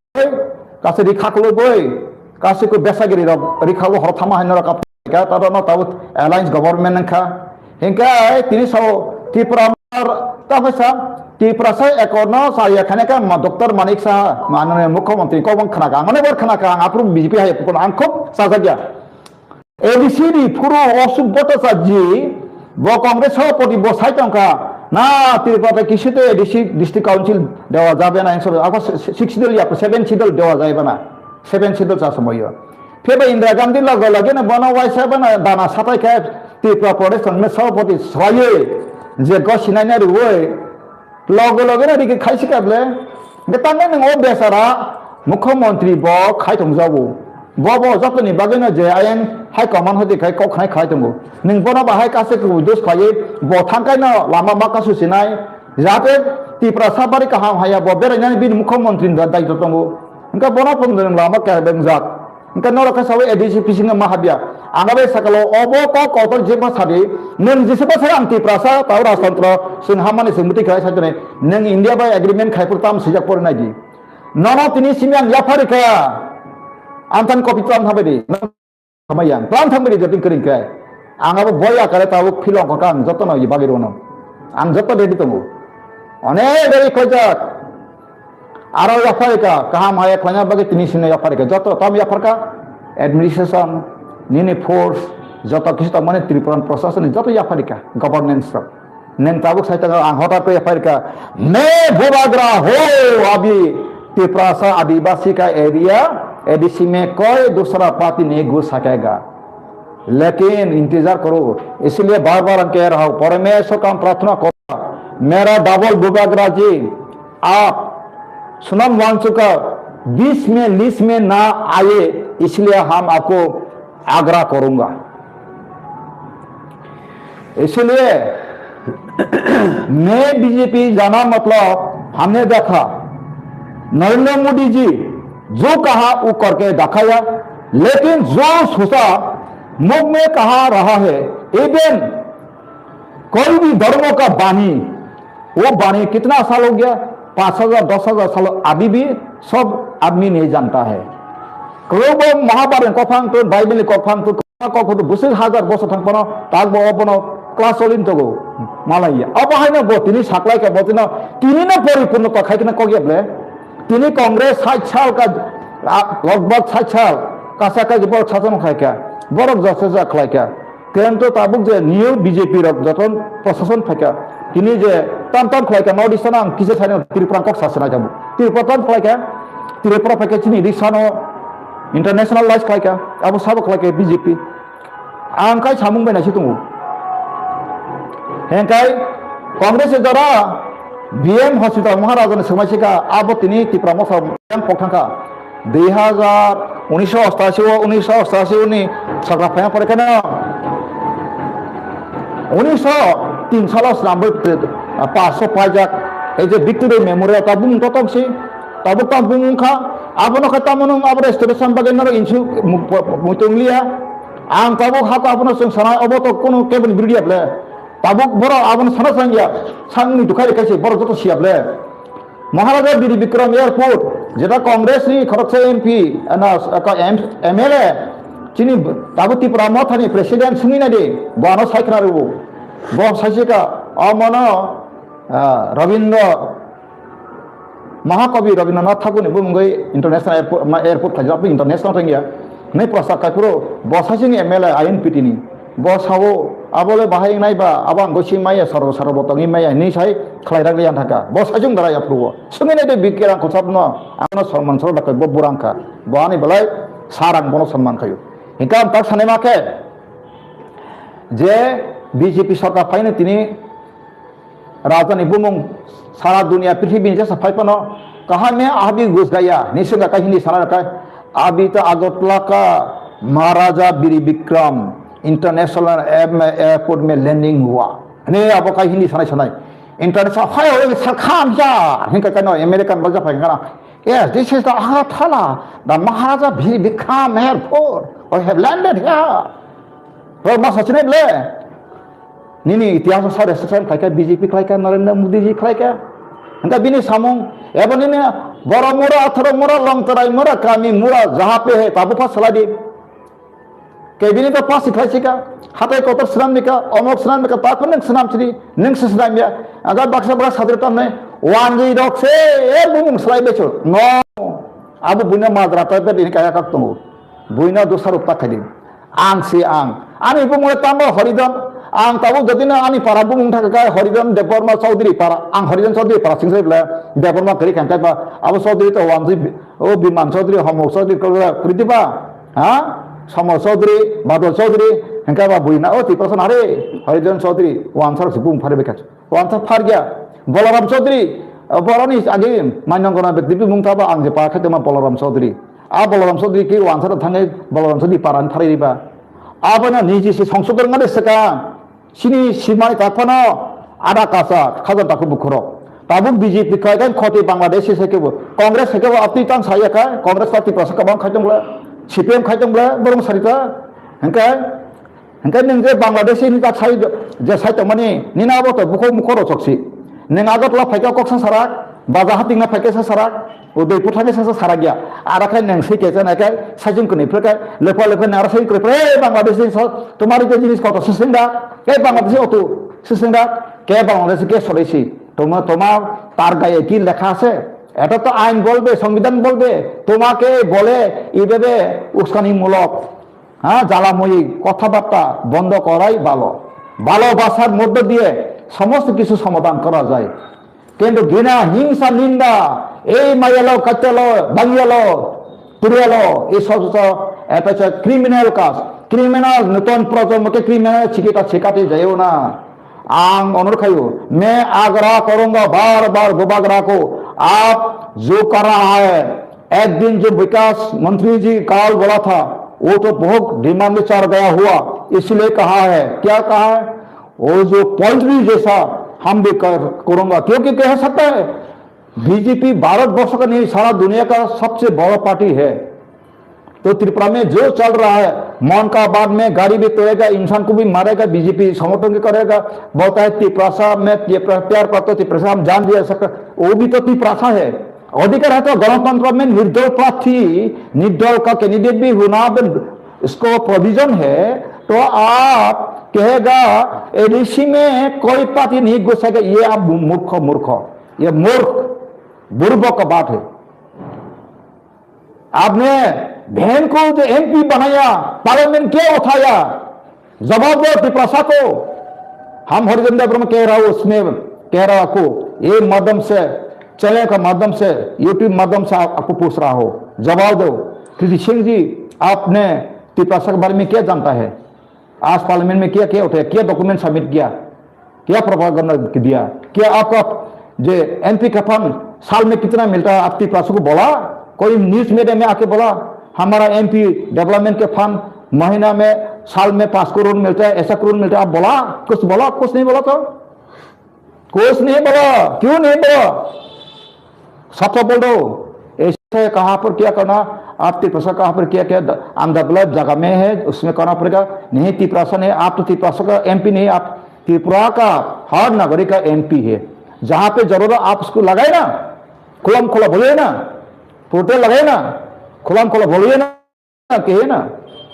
Kaisa ri khaklo boi, kaisa ko besagiri rok ri khaklo hor thama hai norok kap ka, ta no tabuk alliance government nang kha. Hingke ai tini sao Tripura mar ta phaisa, Tripura sai ekor no saya khane ka ma Doctor Manik Saha, manone mukhyamantri kobong khana ka, ang mane bor khana ka, ang apru B J P hai pukun ang khub sajagya. A D C ni phuru Ashok Bhattacharya ji, bo Congress sabhapati bo sai tongkha, na Tripura kisi te A D C District Council dewa jabe na, ako six schedule ya, seven schedule dewa jaiba na, seven schedule cha somoyo. Phebe Indira Gandhi logo loge na bono waisa bana dana satai khe Tripura Pradesh Congress sabhapati swlaiye je gosinai na ruwe, Loge loge no rigi khaisi kable. Hingke tamni nwng o besara mukhyamantri bo khai tongjago. Bo bo jotoni bagwi no je ayang hai command hodi khai kok khai khai tongo. Nwng bono bahai kaisa kubui dos khlaiwi bo thangkai no lama ma kasu sinai. Jate Tiprasa bari kaham haya bo berainani bini mukhyamantri ni daitw tongo. Hingke bono pung nwng lama kebeng jak. Hingke norok khe sawi A D C bisingo ma habya. Ang bai sakalo obo kok kotor jeba sadi. Nwng jese bwsai ang Tiprasa tao rajtantro chwng hamani chwng mwtwi khlai saitoni. Nwng India bai agreement khai phuru tam swijak pore nai di. Nono tini simi ang yaphari kha. Ang tan copy tlam thabai di. Thamai yang tlam thabai di jotin kering khe. Ang abo boya kare tao philong kha ang jotono bagwi rono. Ang joto ready tongo. Onek gari khojak. Aro yapharika, kaham haya khlaina bagwi tini sino yapharika. Joto tam yapharka, administration, nini force, joto kisu tongmani Tripura Prasasani joto yapharika, governance rok. Neng tabuk sai tongo, ang hotar khe yapharika, "मैं बुबागरा हूँ, अभी तिपरासा आदिवासी का area ADC में कोई दूसरा पार्टी नहीं घुस सकेगा।" लेकिन इंतजार करो, इसलिए बार बार हम कह रहा हूँ, परमेश्वर का हम प्रार्थना करो, मेरा डबल बुबागरा जी, आप सोनम वांगचुक का बीच में लिस्ट में ना आए, इसलिए हम आपको आग्रह करूंगा। इसलिए मैं बीजेपी जाना मतलब हमने देखा, नरेंद्र मोदी जी जो कहा वो करके दिखाया, लेकिन जो सोचा मुख में कहा रहा है, इवन कोई भी धर्म का बानी, वो बानी कितना साल हो गया, पाँच हजार, दस हजार साल, अभी भी सब आदमी नहीं जानता है। Kwrwngbo Mahabharata ni kokphang twi, Bible ni kokphang twi, kokphang twi, bwswk hazar bosor thang phano, tak bo obono class choli tongo, malaiya. Abo haino bo tini saklai kha, bo tino, tini no poripurno to khai khna kok ya ble. Tini Congress sait sal ka, a, logbag sait sal, kasa kaji borok sason khlai kha, borok jasa ja khlai kha. Kento tabuk je new B J P rok joto prosason phaikha. Tini je tam tam khlaikha, North East-ano ang kisa sani Tripura kok sasana jabu. Tripura tam khlaikha, Tripura phaikha chini risano internationalize khlaikha, abo sabo khlaikha B J P. Ang kai samung bai naisi tongo. Hengkai Congress jora B M hospital Maharaja ni swmai sika abo tini Tipra mokha yang pok thangkha. Dui hajar unisho ostashi o, unisho ostashi o ni sakra phaya pore keno. Unisho tin salo swnamwi paso paijak. Ei je Victory Memorial tabuk wng kotok si, tabuk tabuk wng kha, abono khe tamo nwng abo restoration bagwi norok insu mu-, mu-, muitung liya. Ang tabuk hako abono chwng sana obo to kono keboni birodia ble. Tabuk borok abono sana chang ya, sangni dukhai rikha si borok joto siya ble. Maharaja Bir Bikram Airport, jeta Congress ni khoroksa M P, na, ka M-, M L A, chini tabuk Tipra Motha ni president sungwi nai di, bo ano sai khna rwo. Bo sai se ka, omono, ah, Rabindra Mahakobi Rabindranath Thakur ni bumungwi international airport, ma, airport khaijak, international thangya. Nei prosak kai phuru bo saichung M L A I N P T ni. Bo sao, abo le bahai wngnai ba, abo ang gosi maya, saro, saro bo tongwi maya, hinwi sai khlai rak liya thaka. Bo saichung dara ya phuru. Sungwi nai de bikirang khosap no, ano sorman soro dakai bo burang kha. Bo ani belai sarang bono sorman khayo. Hingka ang tak sanai ma khe, je B J P sorkar phaino tini Raja ni bumung sara dunia prithibi ni jesa phai phano kaham ya abi gus gaya ni swnga ka Hindi sana kai abi ta Agartala ka Maharaja Bir Bikram International Air-, Airport mein landing hua. Ni abo kai Hindi sanai sanai. International hai oi sar kham ja hin ka kano American raja phai kana. Yes, this is the Agartala, the Maharaja Bir Bikram Airport. We have landed here. Bro, ma sachine le. Nini itihas sa registration khlaikha, B J P khlaikha, Narendra Modi ji khlaikha. Hingka bini samung, ebo nini Borok mura, Athoro mura, Longtarai mura, Kami mura, jaha pe he, tabu pa salai di. Ke bini to pasi khlai sika, hatai kotor swnam nika, omok swnam nika, ta kun nang swnam sini, nang se swnam ya. Aga baksa baksa sadre tam nai, wan jui dok se, e bumung salai becho. No, abu buina madra ta pe bini kaya kak tongo. Buina dosa rok ta khai di. Ang si ang. Ani bumung le tamo Horidon. Ang tabuk jodi no ani para bumung thaka khe Horidon Debbarma Chaudhary para. Ang Horidon Chaudhary para sing sai bla Debbarma kari khan kaiba. Abo Chaudhary to wan si o Biman Chaudhary, Homok Chaudhary ko kuri diba. Ha? Somol Chaudhary, Badal Chaudhary, hingka ba buina o Tiprasa nare Horidon Chaudhary wan sar si bumung phari bekha. Wangsa pharya Balaram Chaudhary, boroni agi mainongkona bekti bimung tabo ang je pa khaitoma Balaram Chaudhary. A Balaram Chaudhary ki wangsa thangwi Balaram Chaudhary paran pharwi riba. Abono niji se songsodor ngade saka. Sini simani taphano ada kasa khajan takhu bukhurok. Tabuk B J P khai kan khoti Bangladesh se kebo. Congress se kebo apni tang saya ka. Congress party prasa kabang khaitung bla. C P M khaitung bla. Borong sarita. Hengkai. Hingke nwng je Bangladesh ni tak sai je sai tongmani nini abo to bukhuk mukho rochok si. Nwng Agartala phaikhe kok sa sarak, baja hatingna phaikhe sa sarak, o dui puthakhe sa sarak ya. Ara khai nwng si khe chana khai sajung kwnwi phre khai lepha lepha nara sai kwnwi phre, "Hey, Bangladesh ni so, tomar je jinis koto sising da, hey, Bangladesh otu sising da, ke Bangladesh ke solai si, toma, tomar tar gaye ki lekha ase? Eta to ain bolbe, songbidhan bolbe, tomake bole ibe be uskanimulok." হ্যাঁ, জ্বালাময়ী কথাবার্তা বন্ধ করাই ভালো। ভালোবাসার মধ্য দিয়ে সমস্ত কিছু সমাধান করা যায়। কিন্তু ঘৃণা, হিংসা, নিন্দা, এই মাইয়ালো, কাচ্চালো, বাংয়ালো, তুরিয়ালো, এই সমস্ত এটা হচ্ছে ক্রিমিনাল কাজ। ক্রিমিনাল, নতুন প্রজন্মকে ক্রিমিনাল শিক্ষিতা শেখাতে যাইও না। Ang onor khayo, me agra koronga bar bar bubagra ko, aap jo kar raha hai, एक दिन जो विकास मंत्री जी कॉल बोला था, वो तो बहुत डिमांड में चढ़ गया हुआ, इसलिए कहा है। क्या कहा है? वो जो पोल्ट्री जैसा हम भी कर, करूंगा, क्योंकि कह सकता है, बीजेपी भारत वर्ष का नहीं, सारा दुनिया का सबसे बड़ा पार्टी है। तो त्रिपुरा में जो चल रहा है, मन का बात में गाड़ी भी तोड़ेगा, इंसान को भी मारेगा, बीजेपी समर्थन भी करेगा, बोलता है तिपरासा में, तिपरा-, प्यार करता है तिपरासा, हम जान दिया सकता, वो भी तो तिपरासा है। अधिकार है तो गणतंत्र में निर्दल प्रार्थी, निर्दल का कैंडिडेट भी होना, अगर इसको प्रोविजन है, तो आप कहेगा एडीसी में कोई पार्टी नहीं घुसेगा, ये आप मूर्ख, मूर्ख, ये मूर्ख, बुर्बक का बात है। आपने बहन को जो एमपी बनाया, पार्लियामेंट क्यों उठाया? जवाब दो तिपरासा को। हम हरिजन देव ब्रह्म कह रहा हूँ, उसमें कह रहा आपको, ये माध्यम से, चैनल का माध्यम से, यूट्यूब माध्यम से आप, आपको पूछ रहा हो, जवाब दो। कृति सिंह जी, आपने तिपरासा के बारे में क्या जानता है? आज पार्लियामेंट में क्या क्या उठाया, क्या डॉक्यूमेंट सबमिट किया, क्या प्रोपागेंडा दिया, क्या आपका जो एमपी का फंड साल में कितना मिलता है, आप तिपरासा को बोला? कोई न्यूज़ मीडिया में आके बोला, हमारा एमपी डेवलपमेंट के फंड महीना में, साल में पाँच करोड़ मिलता है, ऐसा करोड़ मिलता है, आप बोला? कुछ बोला? कुछ नहीं बोला तो। कुछ नहीं बोला, क्यों नहीं बोला? सबको बोल दो। ऐसे कहाँ पर क्या करना, आप तिरपसा कहाँ पर क्या क्या द- अंधा गलत जगह में है, उसमें करना पड़ेगा। नहीं, तिरपसा नहीं, आप तो तिरपसा का एमपी नहीं, आप त्रिपुरा का हर नागरिक का एमपी है। जहाँ पे जरूरत आप उसको लगाए ना, खुलम खुला बोलिए ना, पोर्टल लगाए ना, खुलम खुला बोलिए ना। कहे ना,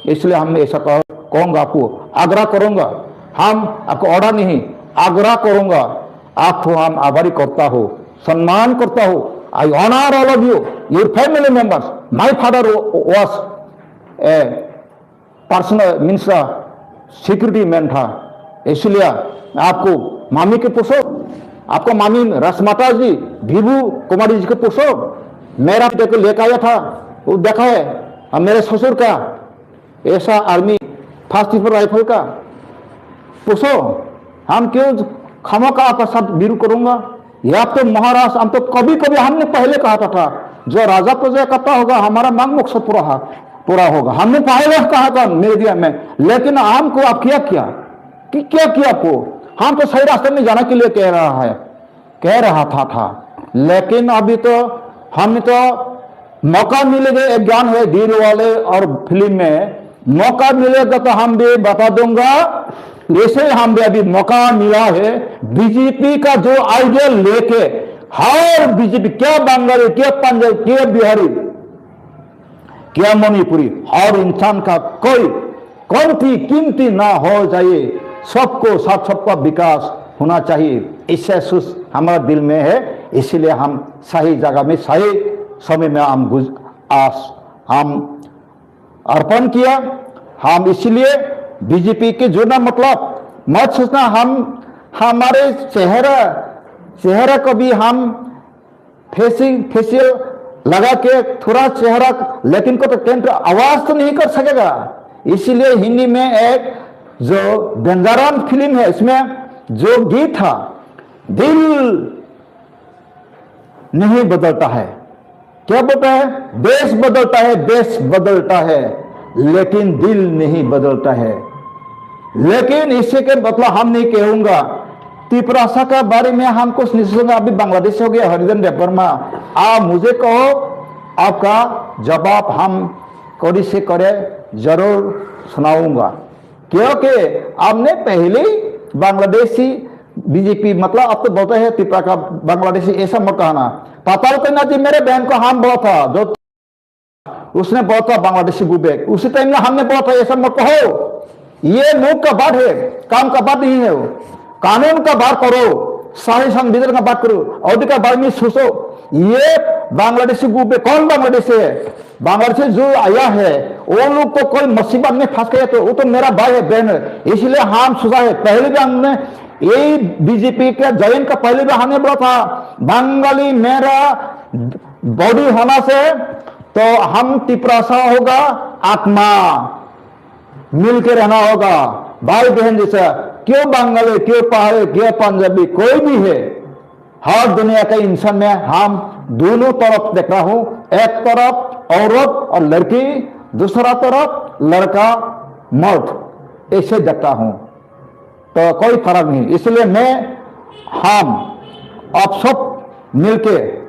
इसलिए हम ऐसा कह- कहूंगा आपको, आग्रह करूंगा। हम आपको ऑर्डर नहीं, आग्रह करूंगा। आपको हम आभारी करता हूँ, सम्मान करता हूँ। I honor all of you, your family members. My father was a personal means security man था, इसलिए आपको मामी के पूछो, आपको मामी राजमाता जी, भिभू कुमारी जी को पूछो। मेरा बेटे को लेकर आया था, वो देखा है। और मेरे ससुर का ऐसा आर्मी, फर्स्ट राइफल का पूछो। हम क्यों खामोखा आपका साथ विरोध करूंगा? या तो महाराज, हम तो कभी कभी, हमने पहले कहा था, था जो राजा प्रजा करता होगा, हमारा मांग मोक्ष पूरा हा- पूरा होगा। हमने पहले कहा था मीडिया में, लेकिन हमको आप क्या किया कि क्या किया आपको? हम तो सही रास्ते में जाने के लिए कह रहा है, कह रहा था था। लेकिन अभी तो हम तो मौका मिलेगा, एक गान है दिल वाले और फिल्म में, मौका मिलेगा तो हम भी बता दूंगा। ऐसे हम भी अभी मौका मिला है। बीजेपी का जो आइडिया लेके हर बीजेपी, क्या बंगाली, क्या पंजाबी, क्या बिहारी, क्या मणिपुरी, हर इंसान का कोई कमती कीमती ना हो जाए, सबको साथ सबका विकास होना चाहिए। इससे सुस हमारा दिल में है, इसीलिए हम सही जगह में सही समय में हम गुज- आस हम अर्पण किया। हम इसीलिए बीजेपी के जुड़ना मतलब मत सोचना हम हमारे चेहरा चेहरा को भी हम फेसिंग फेशियल लगा के थोड़ा चेहरा लेकिन को तो कंट्रोल आवाज तो नहीं कर सकेगा। इसीलिए हिंदी में एक जो गंजाराम फिल्म है, इसमें जो गीत था, दिल नहीं बदलता है। क्या बोलता है? देश बदलता है, देश बदलता है, लेकिन दिल नहीं बदलता है। लेकिन इससे के मतलब हम नहीं कहूंगा। तिपरासा का बारे में हम कुछ नहीं सोचूंगा। अभी बांग्लादेश हो गया, हरिजन देववर्मा, आप मुझे कहो, आपका जवाब हम कड़ी से करे जरूर सुनाऊंगा। क्योंकि आपने पहले ही बांग्लादेशी बीजेपी, मतलब, अब तो बोलते हैं त्रिपुरा का बांग्लादेशी, ऐसा मत कहना। पाताल कन्या जी मेरे बहन को हम बोला था, जो उसने बोला था बांग्लादेशी गो बैक, उसी टाइम में हमने बोला था, ऐसा मत कहो। ये मुंह का बात है, काम का बात नहीं है वो। कानून का बात करो, सही संविधान का बात करो, अधिकार बारे में सोचो। ये बांग्लादेशी गो बैक, कौन बांग्लादेशी है? बांग्लादेश से जो आया है, वो लोग को कोई मुसीबत में फंस गया तो वो तो मेरा भाई है, बहन है, इसलिए हम सोचा है। पहले भी हमने यही बीजेपी का ज्वाइन का पहले भी हमने बोला था, बंगाली मेरा बॉडी होना से तो हम तिपरासा होगा आत्मा, मिलके रहना होगा भाई बहन जैसा। क्यों बंगाली, क्यों पहाड़ी, क्यों पंजाबी, कोई भी है, हर दुनिया के इंसान में हम दोनों तरफ देख रहा हूँ, एक तरफ औरत और लड़की, दूसरा तरफ लड़का मर्द, ऐसे देखता हूँ। तो कोई फर्क नहीं। इसलिए मैं, हम अब सब मिलके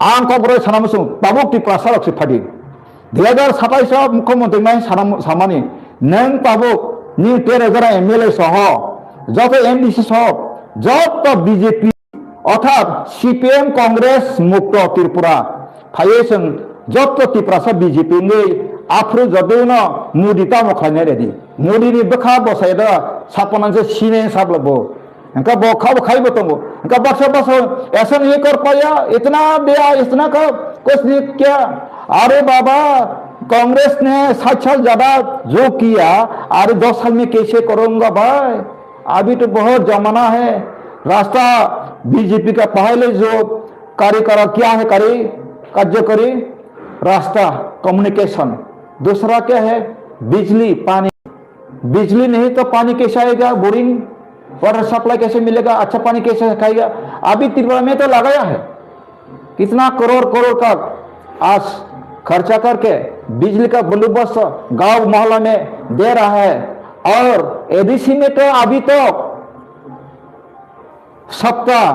ang kok bwrwi sana muchung tabuk Tiprasa rok se phadi. Dui hazar satais o mukhyamantri mai sana samani nwng tabuk ni tero jora M L A soho joto M D C soho joto B J P orthat C P M Congress Mukto Tripura phaiwi chwng joto Tiprasa B J P wngwi aphuru jotono Modi tamo khlainai ready. Modi ni bwkha bwsai da sapanang se sinai sabla bo. Hingke bo kha bo khai bo tongo. Hingke baksa baksa ऐसा नहीं कर पाया, इतना दिया, इतना का कुछ नहीं किया। अरे बाबा, कांग्रेस ने सात साल ज्यादा जो किया, अरे दस साल में कैसे करूंगा भाई? अभी तो बहुत जमाना है। रास्ता B J P का पहले जो कार्यक्रम क्या है, कार्य, कार्यकरी रास्ता, कम्युनिकेशन। दूसरा क्या है? बिजली, पानी। बिजली नहीं तो पानी कैसे आएगा? बोरिंग वाटर सप्लाई कैसे मिलेगा? अच्छा पानी कैसे खाएगा? अभी त्रिपुरा में तो लगाया है, कितना करोड़ करोड़ का आज खर्चा करके बिजली का बंदोबस्त गांव मोहल्ला में दे रहा है। और A D C में तो अभी तो सबका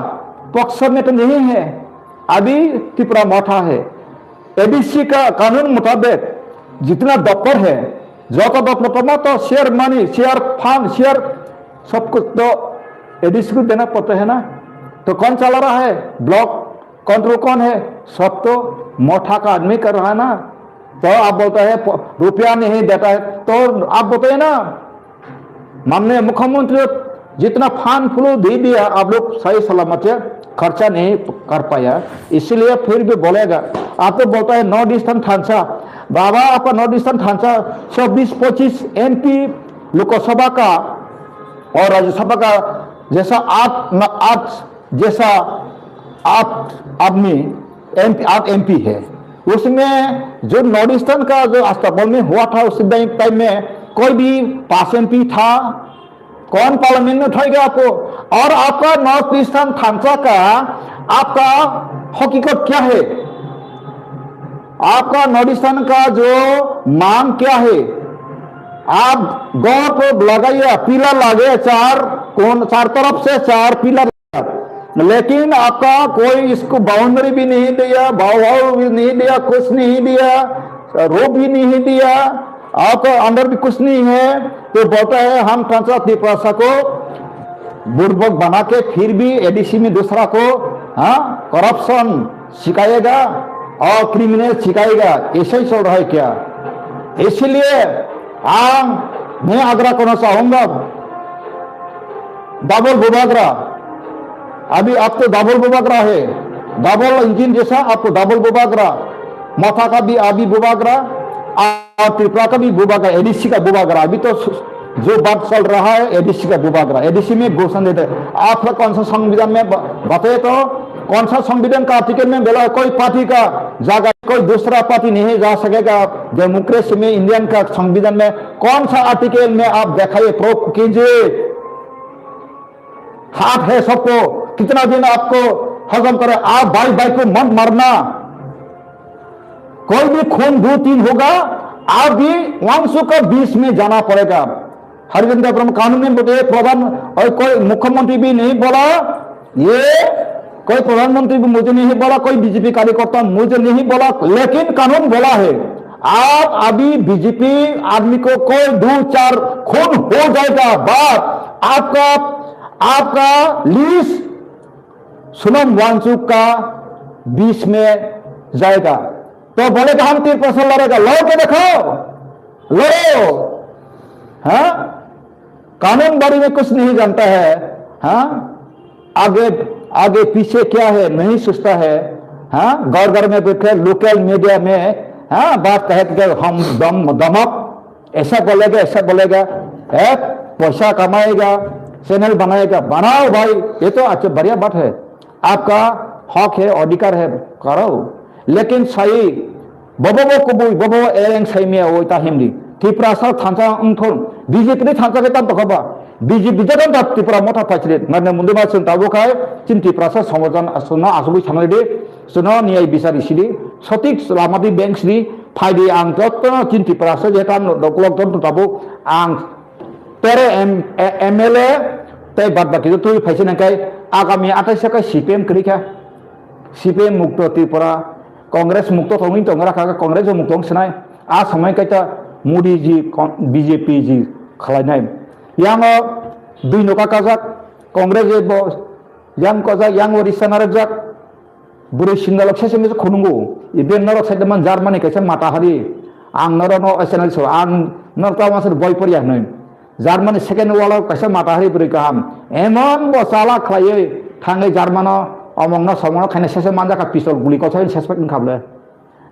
पक्ष में तो नहीं है, अभी त्रिपुरा मोटा है। एडीसी का कानून मुताबिक जितना दफ्तर है, जो तो दफ्तर में तो share money, share fund, share सब कुछ तो एडीसी को देना पड़ता है ना। तो कौन चला रहा है? ब्लॉक कंट्रोल कौन है? सब तो मोटा का आदमी कर रहा है ना। तो आप बोलता है प-, रुपया नहीं देता है, तो आप बताइए ना, माननीय मुख्यमंत्री जितना फंड फ्लो दे दिया, आप लोग सही सलामत से खर्चा नहीं कर पाया, इसीलिए फिर भी बोलेगा। आप तो बोलता है नॉर्थ ईस्टर्न थानसा, बाबा आपका नॉर्थ ईस्टर्न थानसा चौबीस पच्चीस एमपी लोकसभा का और राज्यसभा का जैसा आठ न-, आठ जैसा आठ आदमी एमपी, आठ एमपी है, उसमें जो नॉर्थ ईस्टर्न का जो अस्तबल में हुआ था उस टाइम टाइम में कोई भी पास एमपी था? कौन पार्लियामेंट में उठाएगा आपको? और आपका नॉर्थ ईस्टर्न थानसा का आपका हकीकत क्या है? आपका नॉर्थ ईस्टर्न का जो मांग क्या है? आप गौर को लगाइए, पिलर लगे चार कोन, चार तरफ से चार पिलर, लेकिन आपका कोई इसको बाउंड्री भी नहीं दिया, भाव भी नहीं दिया, कुछ नहीं दिया, रोप भी नहीं दिया, आपका अंडर भी कुछ नहीं है। तो बोलता है हम थानसा तिप्रासा को बुड़बक बना के फिर भी एडीसी में दूसरा को, हाँ, करप्शन सिखाएगा और क्रिमिनल सिखाएगा, ऐसा ही चल रहा है क्या? इसीलिए आम, मैं आग्रह करना चाहूंगा, डबल बुबागरा, अभी आप तो डबल बुबागरा है, डबल इंजन जैसा आपको डबल बुबागरा, मोथा का भी अभी बुबागरा, और त्रिपुरा का भी बुबागरा, एडीसी का बुबागरा। अभी तो जो बात चल रहा है एडीसी का बुबागरा, एडीसी में घोषणा देते हैं। आप लोग कौन सा संविधान में ब-, बताए तो, कौन सा संविधान का आर्टिकल में बोला है कोई पार्टी का जगह कोई दूसरा पार्टी नहीं जा सकेगा? डेमोक्रेसी में, इंडियन का संविधान में कौन सा आर्टिकल में आप दिखाइए, प्रूफ कीजिए। हाथ है सबको, कितना दिन आपको हजम करे? आप भाई भाई को मत मारना। कोई भी खून दो तीन होगा, आप भी वांगसू का बीच में जाना पड़ेगा। हरिजन का प्रमुख कानून में बोले प्रधान और कोई मुख्यमंत्री भी नहीं बोला, ये कोई प्रधानमंत्री भी मुझे नहीं बोला, कोई बीजेपी कार्यकर्ता मुझे नहीं बोला, लेकिन कानून बोला है। आप अभी बीजेपी आदमी को कोई दो चार खून हो जाएगा, बाद आपका, आपका लिस्ट सोनम वांगचुक का बीच में जाएगा। तो बोले कि हम तीन परसेंट लड़ेगा, लड़ के दिखाओ, लड़ो। हाँ, कानून बारे में कुछ नहीं जानता है। हाँ, आगे, आगे पीछे क्या है नहीं सोचता है। हाँ, घर घर में बैठे लोकल मीडिया में, हाँ, बात कहे कि हम दम दमक ऐसा बोलेगा, ऐसा बोलेगा, है, पैसा कमाएगा, चैनल बनाएगा, बनाओ भाई, ये तो अच्छा बढ़िया बात है, आपका हक है, अधिकार है, करो। लेकिन सही, bobo bo kubui, bobo ereng sai mia oi ta himdi. Tiprasa thansa wngthon, BJP ni thansa ke tam tokhoba. BJP jagam ta Tripura motha phaisri, ngarne mundi ma chwng tabuk hai, chini Tiprasa somojan aswkno asugui sanglai di, chwngno niyai bisari sidi, sotik lama di bank sidi, phaidi ang jotto chini Tiprasa je tam doklok jotto tabuk, ang tere M-, e-, M L A tei bad baki twi phaisai nangkai agami atais khe C P M kwrwi kha. C P M mukto Tripura, Congress mukto tongwi tongra kha, Congress o mukto wng sinai. A samai kaita Modi ji kon-, B J P ji khwlainai. Yango dui noka kajak, Congress bo yang kajak, yang o risa narwkjak. Bwrwi sindalok sese mese khunungo. Iben norok side man Germany kaisa mata hari. Ang norok no S N L so ang norok tamo aswk boi poriya hinwi. Germany second world war kaisa mata hari bwrwi kaham. Emon bo chala khlaiwi thangwi Germano omongno somongno khaina sese manjak kha pistol guli kosa sespak wngkha bwle.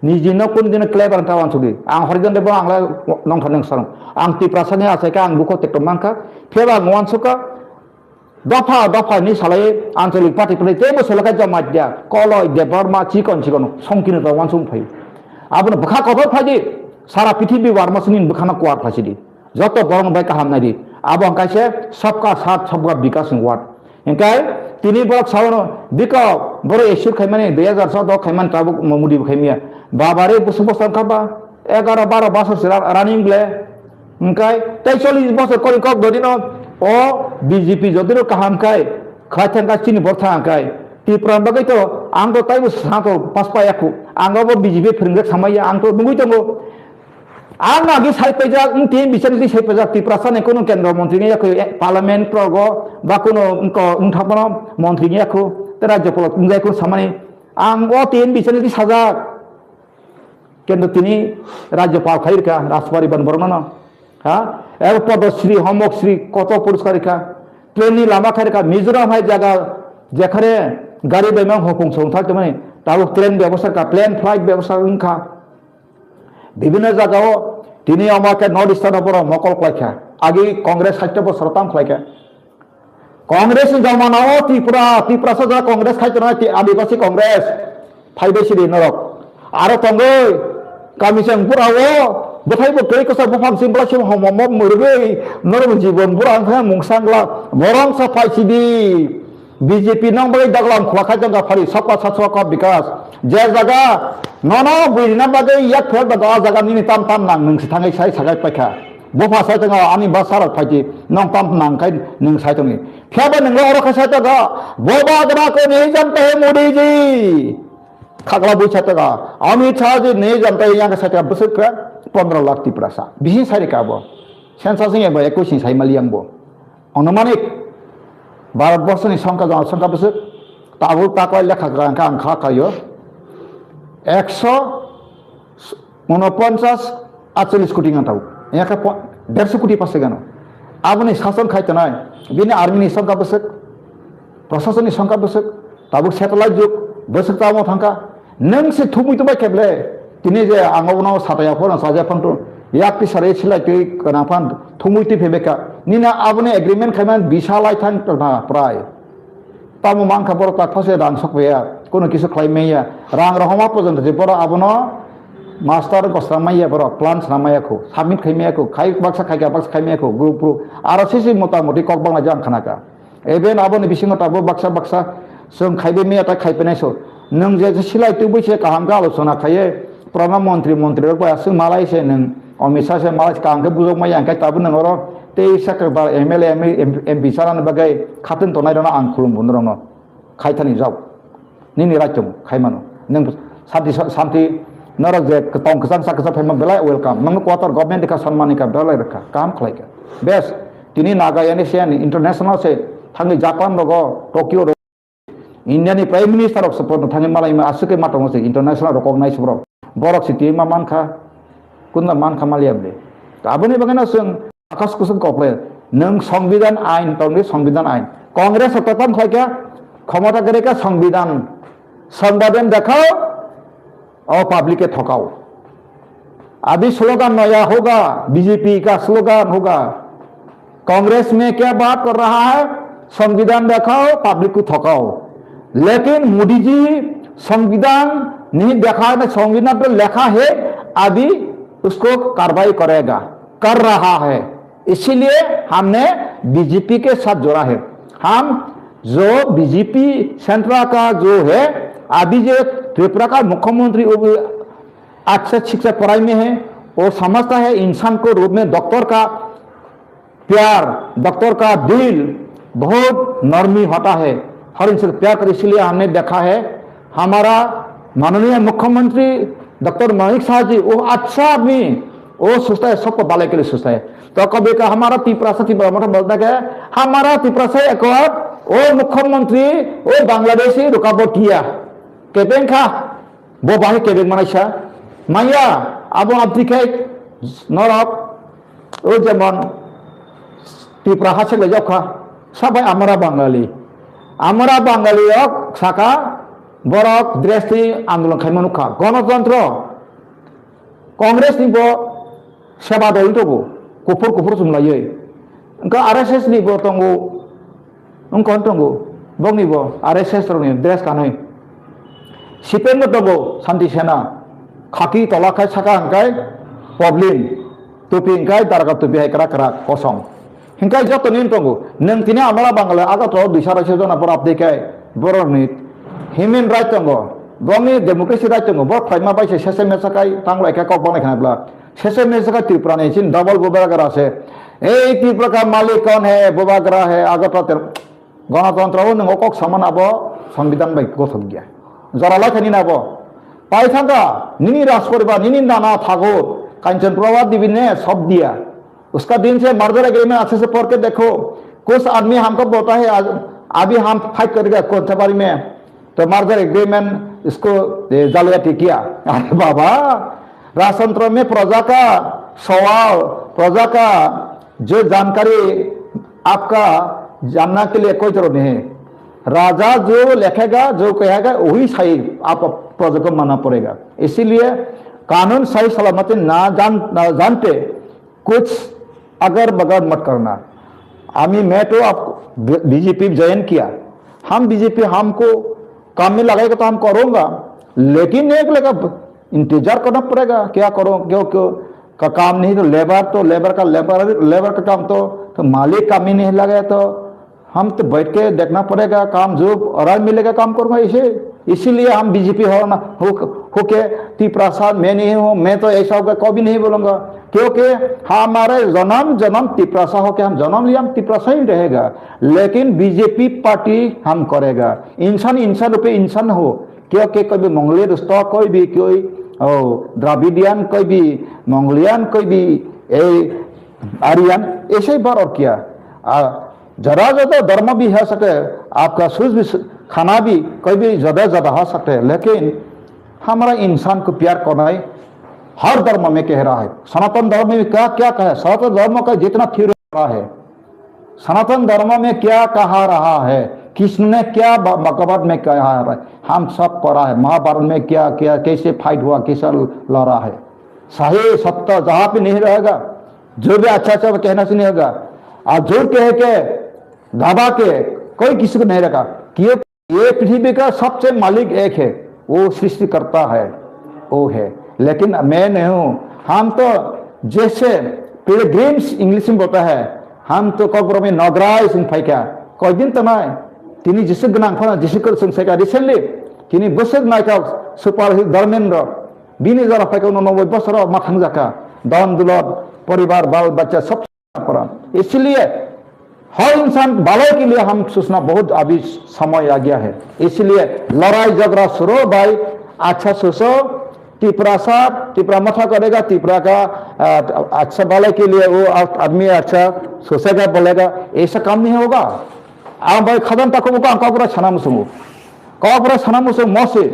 Niji no kun dino clever ta wansugwi. Ang horijon debo ang le nongthor neng sarong. Ang Tiprasa ni achaika ang bukho tekto mankha. Phiyaba ang wansukha. Dopha dopha hinwi salai ancholik party pwnwi teibo solakai jamatia koloi Debbarma chikon chikon songkino to wansong phai. Abono bwkha kotor phaidi sara pithibi warma sini bwkhano kuar phaisidi. Joto borok bai kaham naidi. Abo hwnkhe se sabka saath sabka bikas ni word. Hwnkhe tini borok sabono biko borok esir khaimani dui hazar choudo khaimani tabuk Modi bo khaimiya. Babare busu bosong khaba egaro baro bosor se ra-, running ble. Hwnkhe tei chollish bosor kori kok dodino o B J P jodino kaham khai Khlai thangkha chini borok thangkha. Tripura bagwi to ang to taibo sato paspa yakhu. Ang bo B J P phwrwngjak samaya, ang to nugwi tongo. Ang agi sai paijak, wng tin bichar di sai paijak, Tiprasa ni kunu kendro montri ni yakhu, eh, parliament progo, ba kunu wngko wngthapano montri ni yakhu, te rajyapalo wngjai kunu samani. Ang o tin bichar di sajak. Kendo tini rajyapal khai rikha, Rajparibar borokno. Ha? Ebo Padma Shri, Hamok Shri, koto puraskar rikha. Train ni lama khai rikha, Mizoram hai jaga jekhare gari bai mang hopung song thak tongmani. Tabuk train bebosta ka, plane flight bebosta wngkha. Bibhinno jagao tini omo khe North Eastern borok mokol khlaikha. Agi Congress sait bosor tam khlaikha. Congress ni jamana o Tripura, Tiprasa jora Congress khai tongnai, ti-, Adibasi Congress. Phai bai sidi norok. Aro tongoi, kami se bura o, bwthai bo kwrwi kwsa buphang simi bwlai simi homo mo mwrwgwi, norok jibon bura wngkha mungsangla, borok sa phai sidi. B J P nang bagwi daglam khwlak khai tongkha phari, sabka sath sabka vikas. Je jaga nono buini bagwi yak phel tongkha, o jaga nini tam tam nang nwng se thangwi sai sagai paikha. Bupha sai tongo, ani bwsarok phaidi, nong tam nang khai nwng sai tongni. Phiya ba nwng oro khai sai tongo, Bubagra ko nahi janta hai Modi ji. Khagla bui sai tongo, Amit Shah ji nahi janta hai yang sai tongo, bwswk khe pondro lakh Tiprasa. Bisi sai rikha bo. Census ni ebo ekwis ni sai mali yang bo. Anumanik Bharat borso ni songkha, jonosongkha bwswk tabuk takwai lekha kwrang kha ang kha khaio. Ekso unoponchas, atcholish koti wngkha tabuk. Wngkha po-, derso koti pass gano. Aboni sason khai tonai, bini army ni songkha bwswk, prasasoni songkha bwswk, tabuk satellite jug, bwswk tamo thangkha. Nwng se thumui tongbai kheble, tini je ang obono sataya phano chaja phano yakti sari silai twi kana phan thumui twi phebeka. Nini aboni agreement khaiman bisa lai thang tongna prai. Tamo mankha borok tak phase rang sok ya, kono kisu khlai maya. Rang rohoma porjonto je borok abono master gosra maya borok, plan sna maya khu, submit khai maya khu, khai baksa khai ka baksa khai maya khu, group group. Aro sisi motamoti kok bangla jang khana ka. Even aboni bisingo tabuk baksa baksa chwng khaibai maya tai khaipai nai so. Nwng je silai tubui se kaham khe alochona khaiye, Pradhan Mantri, mantri rok bai aswk malai se nwng Amit Shah se malai se kaham khe bujok maya, hwnkhe tabuk nwng oro tei sakha ba M L A, M P sana bagwi khatwng tongnai rokno ang khulumgo norokno. Khaithani jao. Nini right tongo, khai mano. Nwng santi, santi, norok je tong kwchang sak kwchang phaima belai welcome. Nwngno quarter government rikha, sanmani kha, belai rikha, kaham khlai kha. Bes, tini Naga yani se ani international se, thangwi Japan rogo, Tokyo rogo, India ni Prime Minister rok se pono thangwi malai ma aswk khe ma tongo se international recognize borok. Borok se twi ma mankha, kunna mankha maliya bwle. Aboni bagwi no chwng Akas kusung kople, nwng Songbidan ain tongdi, Songbidan ain. Congress o totam khlaikha, khomota kwrwikha Songbidan. Songbidan dekhao, o public ke thokao. Abhi slogan naya hoga, B J P ka slogan hoga. Congress mein kya baat kar raha hai? Songbidan dekhao, public ko thokao. Lekin Modi ji Songbidan nahi dekha hai, na Songbidan pe lekha hai, abhi usko karwai karega, kar raha hai. इसीलिए हमने बीजेपी के साथ जोड़ा है। हम जो BJP central का जो है, अभी जो त्रिपुरा का मुख्यमंत्री, वो भी अच्छा शिक्षा पढ़ाई में है, वो समझता है इंसान को रूप में डॉक्टर का प्यार, डॉक्टर का दिल बहुत नरमी होता है, हर इंसान को प्यार कर, इसीलिए हमने देखा है हमारा माननीय मुख्यमंत्री डॉक्टर मानिक साहा जी, वो अच्छा आदमी, वो सोचता है सबको भलाई के लिए सोचता है। तो कभी का हमारा तिपरासा, तिपरा मोटा बोलता क्या है, हमारा तिपरासा एक बार वो मुख्यमंत्री वो बांग्लादेशी रुकावट किया, केपेंखा, bo bahai kebeng manaisa. Maya, abo abdi khe norok, o jemon Tripura ha seklai jokha, sabai amara Bangali. Amara Bangali rok saka borok dress twi andolon khaima nukha. Gonotontro, Congress ni bo seba dol tongo, kuphur kuphur chumlaiwi. Wngkha R S S ni bo tongo, wngkha tongo, bokni bo R S S rokni dress kanwi. Sipen bo tongo, Santi Sena, khaki tola khai saka hwnkhe poblin, tupi hwnkhe darga tupi hai kwrak kwrak kosom. Hingkai joto ni tongo, nwng tini amala Bangalore Agartala o duisa raisa jona borok abdi kai, borok ni human right tongo, borok ni democracy right tongo, borok khlaima bai se sese mesa kai tang lai kha kok bang lai khna bla, sese mesa kai Tripura ni chin double bubagra se, ei Tripura ka malik kon hai, bubagra hai, Agartala ter-, Ganatantro o nwng o kok samani abo Songbidan bai gothok ya. Jora lai thani na abo. Pai thangkha, nini Rajporibar, nini nana thago, Kanchan Prabha Devi ne sab diya. Uska din se merger agreement achhe se porh ke dekho. Kuch aadmi hamko bolta hai, aaj, abhi ham fight karega, kon se bari mein. To merger agreement isko, eh, jalyati kiya. Are baba, Rajtantro mein praja ka sawal, praja ka jo jankari aapka janna ke liye koi zarorat nahi hai. Raja jo likhega, jo kahega, wahi sahi aap praja ko manna padega. Isiliye kanun sahi salamati na jan-, na jante कुछ अगर बगर मत करना। आम्ही, मैं तो आप BJP join किया, हम बीजेपी, हमको काम में लगाएगा तो हम करूँगा, लेकिन एक लगा इंतजार करना पड़ेगा। क्या करूँ, क्यों क्यों का काम नहीं तो लेबर तो लेबर का लेबर लेबर का काम तो, तो मालिक काम ही नहीं लगे तो हम तो बैठ के देखना पड़ेगा, काम जो और मिलेगा काम करूँगा। इसे इसीलिए हम बीजेपी हो ना हो, होके तिपरासा मैं नहीं हूँ, मैं तो ऐसा होगा कभी नहीं बोलूँगा, क्योंकि हमारे जन्म जन्म तिपरासा होके हम जन्म लिया, हम तिपरासा ही रहेगा। लेकिन बीजेपी पार्टी हम करेगा। इंसान इंसान रूपे इंसान हो, क्योंकि कोई भी मंगोलियन दोस्तों, कोई भी कोई, ओ, द्राविडियन, कोई भी मंगोलियन, कोई भी ए, आर्यन, ऐसे ही बार और क्या। आ, जरा ज्यादा धर्म भी है सकते, आपका शुद्ध भी स-, खाना भी कोई भी ज्यादा ज्यादा हो सकते हैं, लेकिन हमारा इंसान को प्यार करना है, हर धर्म में कह रहा है। सनातन धर्म में क्या क्या कहा है? सनातन धर्म का जितना थ्योरी रहा है, सनातन धर्म में क्या कहा रहा है, कृष्ण ने क्या ब-, भगवत में कहा है, हम सब पढ़ा है। महाभारत में क्या क्या, कैसे फाइट हुआ, कैसा लड़ा है, सही सत्य जहाँ पे नहीं रहेगा, जो भी अच्छा अच्छा कहना से नहीं होगा। और झूठ कह के दबा के कोई किसी को नहीं रखा। क्यों? ये पृथ्वी का सबसे मालिक एक है, वो सृष्टिकर्ता है, वो है। लेकिन मैं नहीं हूँ। हम तो जैसे पिलग्रिम्स इंग्लिश में बोलता है, हम तो ककबरम में नगराइज इन फाइका। कोई दिन तो नहीं। Tini Jisu gwnang phano Jisu kwrwng chwng saikha recently, tini bwswk naikha superhit Dharmendra, bini jora phaikha uno noboi bosor ma thangjakha, don dulot, poribar, bal bachcha sob pora. Isliye har insaan bhalai ke liye hum sochna bahut abhi samay aa gaya hai. Isliye larai jhagra shuru bhai, accha socho, Tiprasa, Tipra motha karega, Tipra ka, ah, accha bhalai ke liye wo aadmi accha sochega, bolega, aisa kaam nahi hoga. Ang bai khadan tako bo ang kokra sana musungo. Kokra sana musung mose.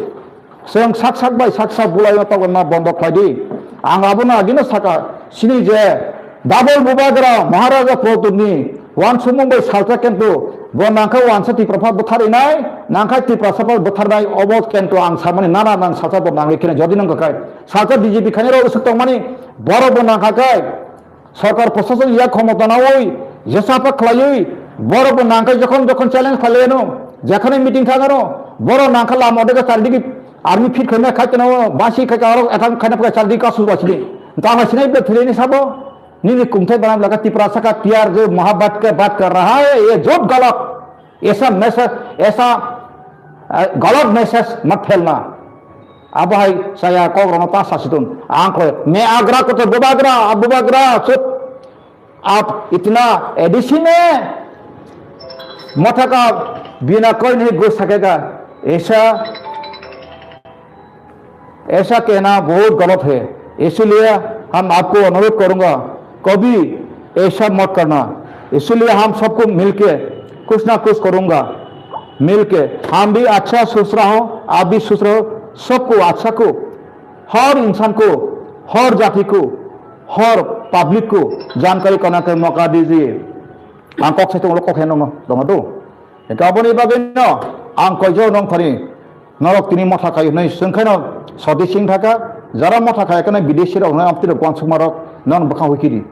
Seng sak sak bai sak sak bulai ma togo ma bondo khlai di. Ang abono agino saka sini je double bubagra Maharaja Pradyutni wansukmung bai salsa kento bo nangkha wansa Tipra pha bwtharinai, nangkha Tiprasa pha bwtharnai obo kento ang samani nana nang salsa bo nangri kheno jodi nang kai. Salsa B J P khainai rok usuk tongmani borok bo nangkha kai. Sorkar prosason ya khomota nawi, jesa pa khlaiwi, borok bo nangkha jokhon jokhon challenge khlaiyano, jekhane meeting thangano, borok nangkha lama odega chardigi army fit khaina khai tano, basi khai ka arok attack khaina pha chardigi kasu bachini. Tama sinai ble thileni sabo, nini kumthai banam laka Tipra saka pyar jo mohabbat ke baat kar raha hai, ye jod galat. Aisa message, aisa, ah, galat message mat phelna. Abo hai saya kok rono ta sasitung. Ang koi, me agra kote bubagra, bubagra, chup. Aap itna A D C mein motha ka bina koi nahi ghus sakega. Aisa ऐसा कहना बहुत गलत है, इसलिए हम आपको अनुरोध करूंगा, कभी ऐसा मत करना। इसलिए हम सबको मिलके कुछ ना कुछ करूंगा, मिलके हम भी अच्छा सोच रहा हो, आप भी सोच रहे हो, सबको अच्छा को, हर इंसान को, हर जाति को, हर पब्लिक को जानकारी करने का मौका दीजिए। Ang kok sai tongo, kok hai nongno, tongo do. Hingke aboni bagwino ang koijo nong thani norok tini motha khai hwnwi swngkhaino soti sing thaka, jara motha khai kheno bidesi rok hwnwi amtwi rok uansukma rok non bwkhang hui kiri.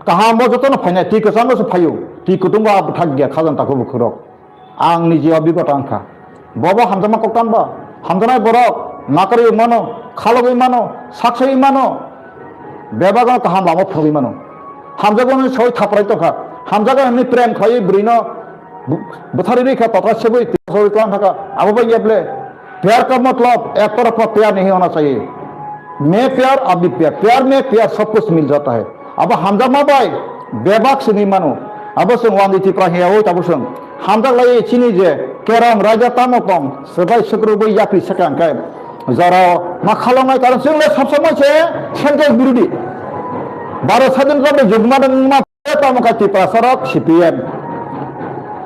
Kaham bo jotono phainai, twi kwchango se phaio, twi kutung bo thak ya khajang tako bukhuk rok. Ang niji obigota wngkha. Bobo hamjakma koktan ba, hamjaknai borok nakarwi mano, khalogwi mano, saksogwi mano, bebak no kaham lama phunugwi mano. Hamjakmani soi thaprai tongkha. Hamjakmani prem khlaiwi bwrwino bu-, bwtharwi rikha, totra sebwi twi soi tlang thaka. Abo bai yeble. प्यार का मतलब एक तरफा प्यार नहीं होना चाहिए। मैं प्यार, आप भी प्यार। प्यार में प्यार सब कुछ मिल जाता है। Abo hamjakma bai bebak singwi mano. Abo sing wandi Tipra hiya oi tabo sing. Hamjak lai chini je kerong raja tamo tong, swbai sukrubwi yakri sakha hwnkhe jorao ma khalongnai, karon chwng le sob somoi se central birodi. Bharat sadhinota bai jugma wngma tamo kha Tiprasa rok C P M.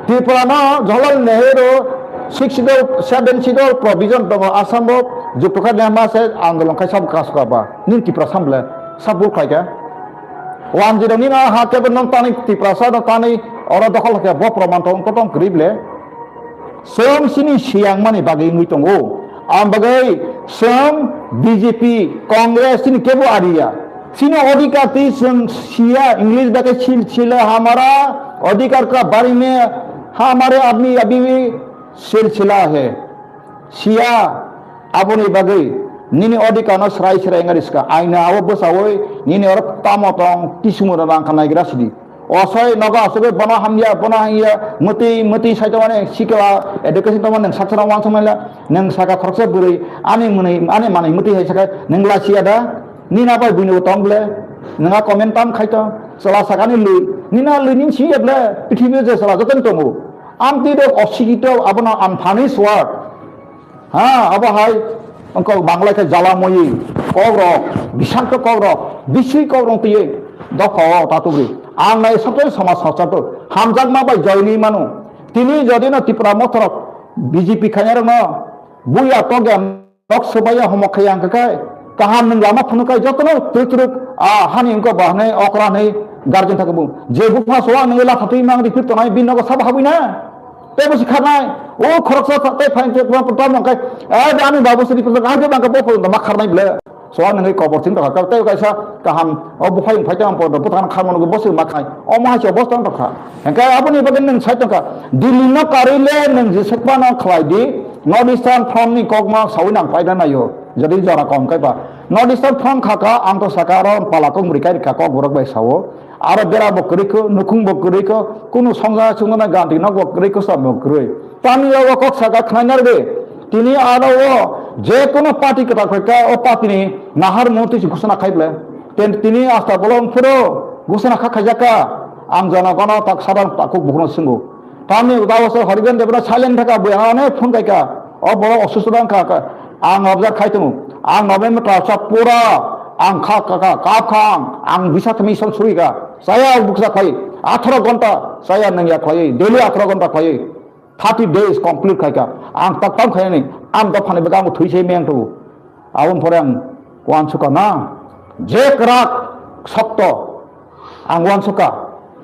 Tripura no Jawaharlal Nehru six schedule, seven schedule provision tongo Assam o, jukto kha nehma se andolon khai sab kasu kha ba. Nini Tiprasa bole sab bul khlai kha. Wanjwi rok nini ha kebo nong tanwi Tiprasa no tanwi oro dokhol khe bo proman tong tong kwrwi bole. Chwng chini siyang mani bagwi wngwi tongo. Ang bagwi chwng B J P, Congress chini kebo ariya. Chini odhikar twi chwng siya, English bai khe silsila hamara adhikar ka bare mein hamare aadmi abhi bhi silsila hai. Siya, aboni bagwi nini odhikar no srai srai wngari ska. Aina abo bwsawi nini oro tamo tong tisung rang kha naigra sidi. Osoi nogo asugwi bono hamya, bono hamya, mwtwi, mwtwi sai tongmani sikla, education tongmani nwng saksa rang wansuk manla, nwng saka khoroksa bwrwi, ani mwnwi, ani manwi mwtwi hai saka, nwng lachia da? Nini abai buino tong bole, nwng a comment tam khai tong, chwla sakani lui, nini a lui nini si ya bole, prithibi je chwla jotono tongo. Amtwi rok osikito abono unfinished work. Ha, abo hai wngkha Bangla khe jala moyi kokrok, bisakto kokrok, bisri kokrok twiwi dopha o tatugri. Ang nai soto samaj songchar to hamjakma bai joini mano. Tini jodi no Tipra mothorok B J P khainai rok no buya tokya nok swbaiya homok khaiya hwnkha khe kaham nwng lama phunuk kai jotono twrwk twrwk a hani wngkha ba hwnwi okra hwnwi guardian thangkhe bo je bupha sowa nwngwi latha twi mang riphi tongnai bini nogo sabo habwi na. Tei bo si kharnai, o khoroksa sa-, tei phain tei tamo tamo khe, "Eh, ani babu sini phain, ah, bangka bo phain ma kharnai bole." So, ang nini kobor sini tokha, tei kaisa kaham, o buphai phai tamo pon, buthang kharmano bo si ma khai. O ma hai se bo tong tokha. Hengkai aboni bagwi nung sai tongkha. Delhi no karwi le nung jisukma no khlai di. North Eastern Front ni kokma sawi nang paida nayo. Jadi jora kom kai ba. North Eastern Front khaka, ang to saka aro pala kok mri kai rikha kok borok bai sao. Aro bera bo kwrwi kho, nukhung bo kwrwi kho, kunu songja chungjana ganti nok bo kwrwi kho, sab bo kwrwi. Tamni o kok saka khnaina rwdi. Tini aro o je kono party kwtal khaika, o party ni nahar mantri se ghosona khai bole. Ten-, tini asta bolong phuro ghosona kha khaijak kha. Ang jana gana tak sadang takuk bukhno swngo. Tamni uda o se Harijan Debra silent thaka, buya ane phone kaika. O borok osusto dang kha, kha. Ang observe khai tongo. Ang November twelve pura ang kha, kha, kha, kap kha ang. Ang bisa thami son suri kha. Saya buksa khai. Atharo gonta saya nangya khai. Daily atharo gonta khai. Thirty days complete khai kha. Ang tak tam khai ni. Ang dophani bega ang thui se meng tu. Aboni pore ang uansukha na, je kwrak sokto ang uansukha,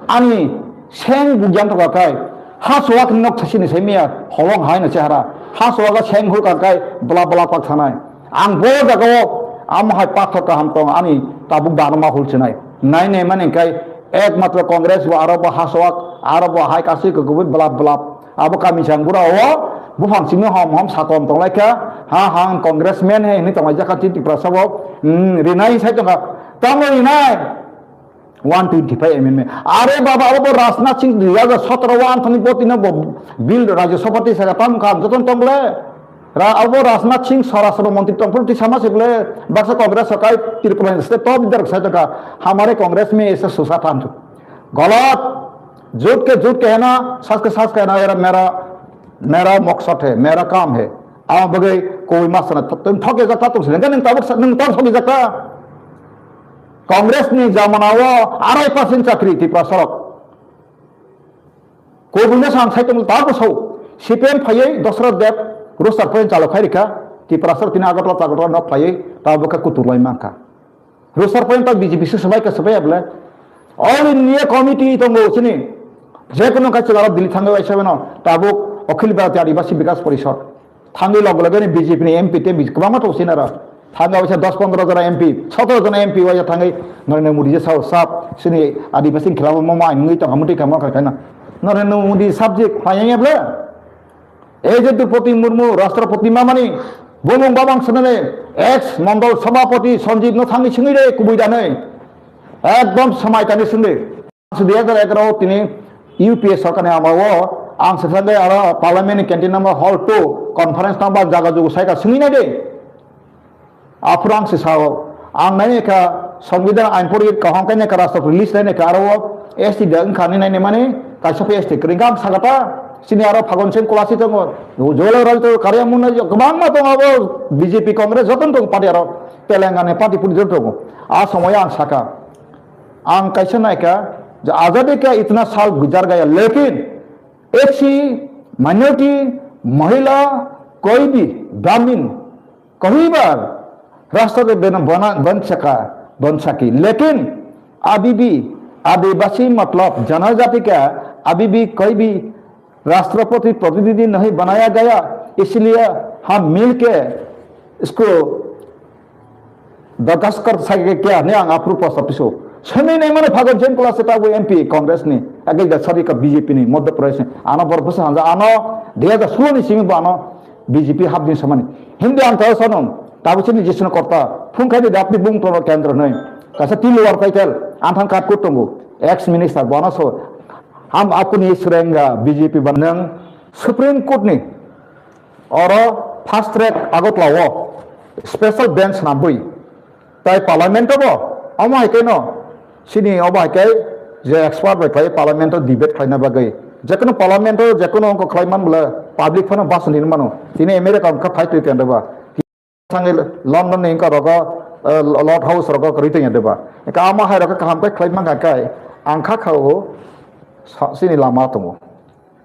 ani seng bugyang tokha khai, ha chuak nok thasini sai miya holong hai no chehara, ha chuak seng hurkha khai bla bla pak thanai. Ang bo jagao amo hai pathor kaham tong ani tabuk dano ma hul chinai. Nai nai mani khai ekmatro Congress bo aro bo ha chuak aro bo hai kasi kugubui bla bla. Abo kami sang bura o buphang simi hom hom sakom tonglaikha. Ha, ha, ang congressman he hwnwi tonglaijak kha Tiprasa o. Hmm, rinai sai tongkha. Tamo rinai? One twenty five M M A. Are baba, abo bo Rajnath Singh dui hajar sotoro o anthani bo tino bo bill Rajya Sabha twi saka tamo kha, jotono tong bole. Ra-, abo Rajnath Singh Swarashtra Mantri tongphuru twi sama se bole, baksa Congress o kai Tripura ni state top leader sai tongkha. Hamare Congress mein aisa socha tham chu. Galat. झूठ के झूठ कहना, सच के सच कहना, ये मेरा, मेरा मकसद है, मेरा काम है. Ang bagwi koi ma sana, twi thok ya jakta tong sini, nang tabuk sa, nang tabuk thok ya jakta. Congress ni jamana o arai percent chakri Tiprasa rok. Koi buino san sai tong tabuk so. C P M phaiwi Dosrot Deb, Rosar point chalo khai rikha, Tiprasa rok tini Agartala, Agartala nok phaiwi, tabuk khe kutur lai mankha. Rosar point B J P se swbai ka swbai ya bole. All India committee tongo chini. Je kono kaisa aro Delhi thangwi waisa beno tabuk Akhil Bharatiya Adivasi Bikas Parishad. Thangwi log log ni B J P ni M P te B J P kwbangma tongo chini aro. Thangwi waisa dos pondro jona M P, sotoro jona M P waisa thangwi Narendra Modi je sao sab chini Adivasi ni khilaf o ma ma nungwi tongkha muti kamo kha kaina. Narendra Modi subject phai ya bole. Ei je Droupadi Murmu, Rashtrapati mamani, bumung babang swnani, ex Mondol Sabhapati Sanjeev no thangwi swngwi de kubui danwi. Ekdom swmai tani swngdi. Dui hajar egaroh tini U P A sorkarni amao ang swkangwi aro Parliament ni canteen number hall two conference number jaga jugu saika swngwi nai de. Aphuru ang se sao, ang nai kha Songbidan ain pori kaham khe nai kha rasta release nai kha aro S T da wngkha nai nai mani kaisa phe S T kwrwi kha ang sakha ta. Chini aro Phagon Singh Kulasi tongo, Jawahar Lal tongo, Kariya Munna, kwbangma tongo abo B J P, Congress jotono tongo party aro, Telangana party puri jotono tongo. A somoyo ang saka, ang kaisa naikha je azadi ka itna sal guzar gaya, lekin S C, minority, mahila, koi bhi, Brahmin, कई बार राष्ट्रपति बन, बना, बन सका, बन सकी, लेकिन अभी भी आदिवासी मतलब जनजाति का अभी भी कोई भी राष्ट्रपति प्रतिनिधि नहीं बनाया गया, इसलिए हम मिलके इसको दरखास्त कर सके क्या? नहीं, ang approve post office ho. Semi nai mano Phagon Singh Kulasi ta bo M P Congress ni, age da sari ka B J P ni, Madhya Pradesh ni. Ano bor bwsa hanja, ano dui hajar solo ni simi bo ano B J P hap din samani. Hindi ang tao sanon, tabo sini jisno korta. Phung khai di dapni bung tono kendro noi. Kasa tilu war title, anthang kat kut tongo. Ex minister bo ano so. Ham apuni srenga B J P banang Supreme Court ni. Oro fast track Agartala o special bench nambwi. Tai parliament o bo, omo hai khe no, sini obo hai khe je expert bai khlai parliament o debate khlaina bagwi. Jekono parliament o jekono ongkho khlai man bwle public phano bus ni mano. Tini America wngkha phai twi tenda ba. Thangwi London ni wngkha rogo, eh, Lord House rogo kwrwi twi tenda ba. Eka ama hai rogo kaham khe khlai man kha kai ang kha kha o sa-, sini lama tongo.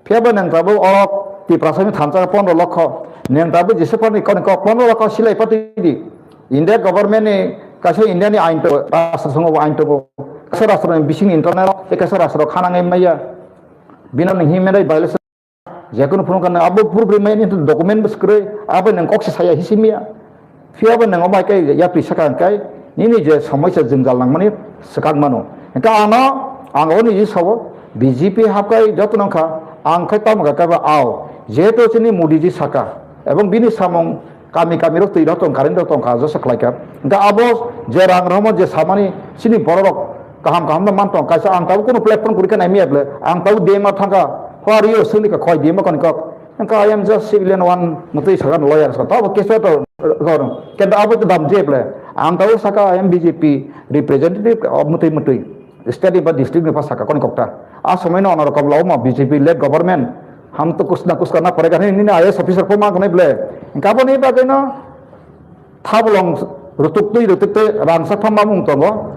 Phiya ba nwng tabuk oro Tiprasa ni thansa pondro lokho, nwng tabuk jesa pharni kok pondro lokho silai phatwi di. India government ni kaisa India ni ain to, rashtra songho ain to, kaisa rashtra ni bising internal, tei kaisa rashtra khana ngai maya. Bino nwng human right violation, jekunu phunu kana abo purbi mai ni document bwswk kwrwi, abo nwng kok se saya hisi miya. Phiya bo nwng omo hai khe yapri saka hwn khe nini je somoisa jwngjal nangmani swkang mano. Hwnkhe ano ang o niji sao B J P hap khai joto nang kha, ang khai tamo kha kaiba ao. Jehetu chini Modi ji saka ebong bini samung kami kami rok twi rok tong current rok tong kha joso khlai kha. Hwnkhe abo je rang rohorma je samani chini borok rok kaham kaham no man tong kaisa ang tabuk kunu platform kwrwi khe nai miya bwle ang tabuk D M o thang kha. Who are you? Swngdi kha khoi D M o kani kok. Hwnkhe I am just civilian one, mwtwi sakha lawyer sakha. Tabo case to rw. Kento abo to dam je ble. Ang tabo sakha I am B J P representative of mwtwi mwtwi. State ba district ni pa sakha koni kokta. A somoi no ono rokom lauma B J P led government. Ham to kuch na kuch karna padega. Nini I A S officer po ma gnai ble. Hwnkhe abo ni bagwi no thabolong rutuk twi rutuk twi rangsa phamma mung tongo.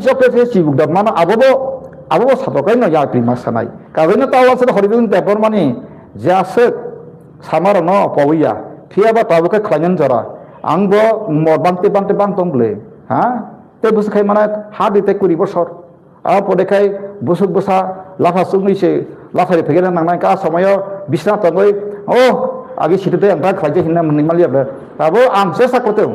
Jokhe se chibuk da mano abobo, abobo satok kai no ya twi ma sanai. Kabai no tawla se hori dun te por mani je aswk sama rok no pawi ya. Phiya ba tabuk khe khlainani jora. Ang bo mor bangte bangte bang tong bwle. Ha? Te bwswk khai mana ha di te kuri bosor. A pore khai bwswk bwsa lapha sungwi se lapha ri phegena nangnai ka somoyo bisna tongwi. Oh, agi sitwtwi ang ta khlaijak hinna mwnwi maliya bwle. Abo ang se sakoteo.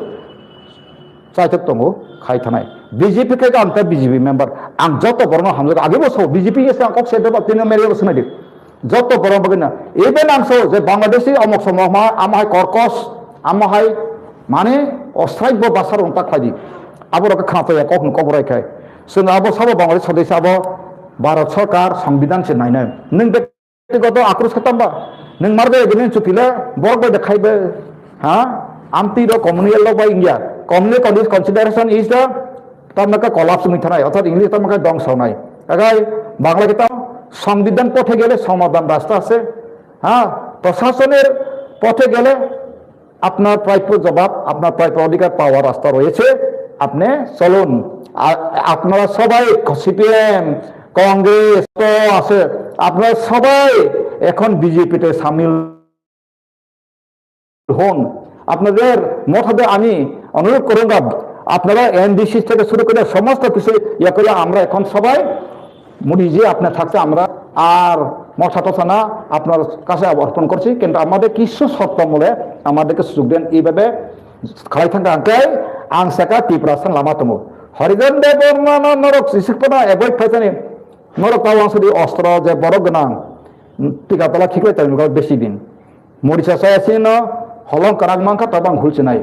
Chaitok tongo, khai thanai. B J P khe ang ta B J P member. Ang joto borokno hamjak. Age bo so B J P se ang kok se deba tino meri bo swnai di. Joto borok bagwi na. Even ang so je Bangladeshi amok somok ma, ama hai korkos, ama hai mane ostrai bo basar rong ta khlai di. Abo rok khna to ya kok no kok rai khai. Sung abo sabo Bangladesh sodesi abo Bharat sarkar songbidan se nainai. Nung be Goto akrus khe tamba. Nwng mar bai gini chukile borok bai de khai bai. Ha? Amtwi rok communal rok bai India. Communal con-, consideration is the tamna ka collapse wngwi thanai. Orthat English tamna ka dong sonai. Agai Bangla kita songbidan pothe gele somadan rasta ase. Ha? Prashasoner pothe gele আপনার প্রাপ্য জবাব, আপনার প্রাপ্য অধিকার পাওয়ার রাস্তা রয়েছে, আপনি চলুন। আ-, আপনারা সবাই সিপিএম, কংগ্রেস, তো আছে, আপনারা সবাই এখন বিজেপিতে সামিল হন। আপনাদের মঠাদের আমি অনুরোধ করুন, আপনারা এনডিসি থেকে শুরু করে সমস্ত কিছু ইয়ে করে আমরা এখন সবাই মোদিজি আপনার থাকতে আমরা আর মশা টশা না আপনার কাছে অর্পণ করছি, কিন্তু আমাদের কিছু শর্ত মূলে আমাদেরকে সুযোগ দেন। এইভাবে খালাই থাকতে আনতে আংসাকা ত্রিপুরা সান লামা তমু হরিজন দেব বর্মা না নরক শিশুপনা এভয়েড খাইতানি নরক তাও আংসুদি অস্ত্র যে বড় গনাং টিকা তলা ঠিক তাই বেশি দিন Morisa saya sino holong kwrak mankha tabang hulchinai.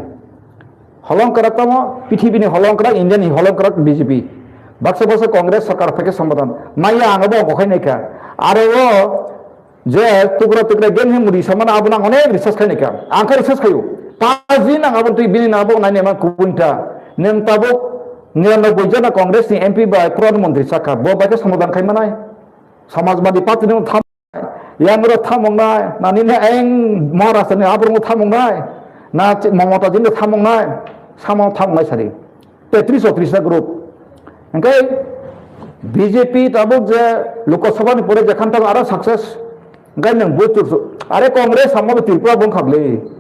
Holong kwrak tamo, pithibini holong kwrak, India ni holong kwrak B J P. Baksa baksa Congress sarkar phaikhe somadan. Maya ang abo ongkho khai naikha. Aro o je tukra tukra gen he mudi samana abo nang onek research khai naikha. Ang kha research khayo. Paji nang abo twi bini nang abo nai nema kubunta. Neng tabuk niranoboi jona Congress ni M P bai Pradhan Mantri sakha. Bo bai khe somadan khai manai. Samajwadi Party no tham Yang ro thamung nai, na nini eng Maharashtra ni abrung thamung nai, na chi-, Mamata jin thamung nai, samo thamung nai sari. Tetris otris na group. Engkai B J P tabuk je Lok Sabha ni pore jekhan tamo aro success. Engkai nang butur su. Are Congress samo Tripura bung khagle.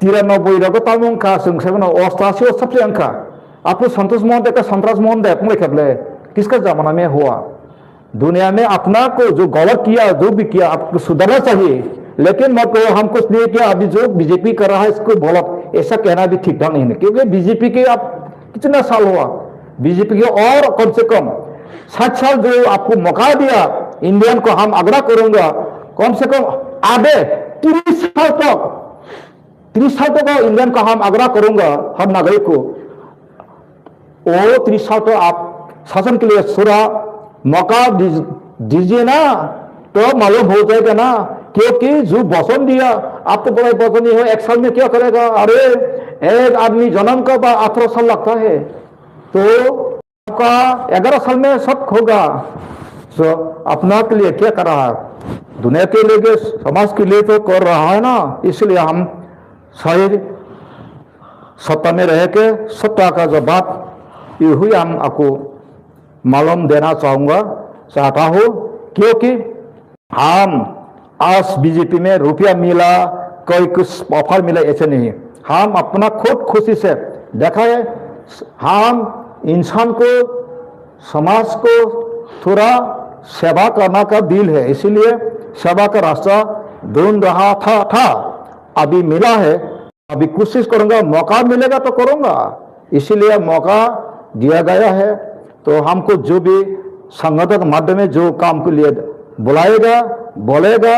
Tiranoboi rogo tamo wngkha, chwng sebeno ostasi o sabse wngkha. Apu Santosh Mohan de ka Santras Mohan de, pungai khagle. Kiska jamana me hua. दुनिया में अपना को जो गलत किया, जो भी किया, आपको सुधरना चाहिए। लेकिन मत कहो, हम कुछ नहीं किया, अभी जो बीजेपी कर रहा है, इसको गलत, ऐसा कहना भी ठीक ठाक नहीं है। क्योंकि बीजेपी के आप कितना साल हुआ, बीजेपी के और कम से कम सात साल जो आपको मौका दिया, इंडियन को हम आग्रह करूंगा, कम से कम आधे तीस साल तक, तीस साल तक इंडियन को हम आग्रह करूंगा, हर नागरिक को। ओ तीस साल तो आप शासन के लिए थोड़ा मौका दीज-, दीजिए ना, तो मालूम हो जाएगा ना। क्योंकि जो वचन दिया, आप तो बड़ा वचन नहीं हो, एक साल में क्या करेगा? अरे, एक आदमी जन्म का बाद अठारह साल लगता है, तो आपका ग्यारह साल में सब होगा। तो अपना के लिए क्या कर रहा है? दुनिया के लिए, समाज के लिए तो कर रहा है ना, इसलिए हम शायद सत्ता में रह के सत्ता का जो बात ये हुई, हम आपको मालूम देना चाहूँगा, चाहता हूँ, क्योंकि हम आज बीजेपी में रुपया मिला, कोई कुछ ऑफर मिला, ऐसे नहीं। हम अपना खुद खुशी से देखा है, हम इंसान को, समाज को थोड़ा सेवा करना का दिल है, इसीलिए सेवा का रास्ता ढूंढ रहा था, था, अभी मिला है। अभी कोशिश करूंगा, मौका मिलेगा तो करूंगा, इसीलिए मौका दिया गया है। तो हमको जो भी संगठन के माध्यम में जो काम के लिए बुलाएगा, बोलेगा,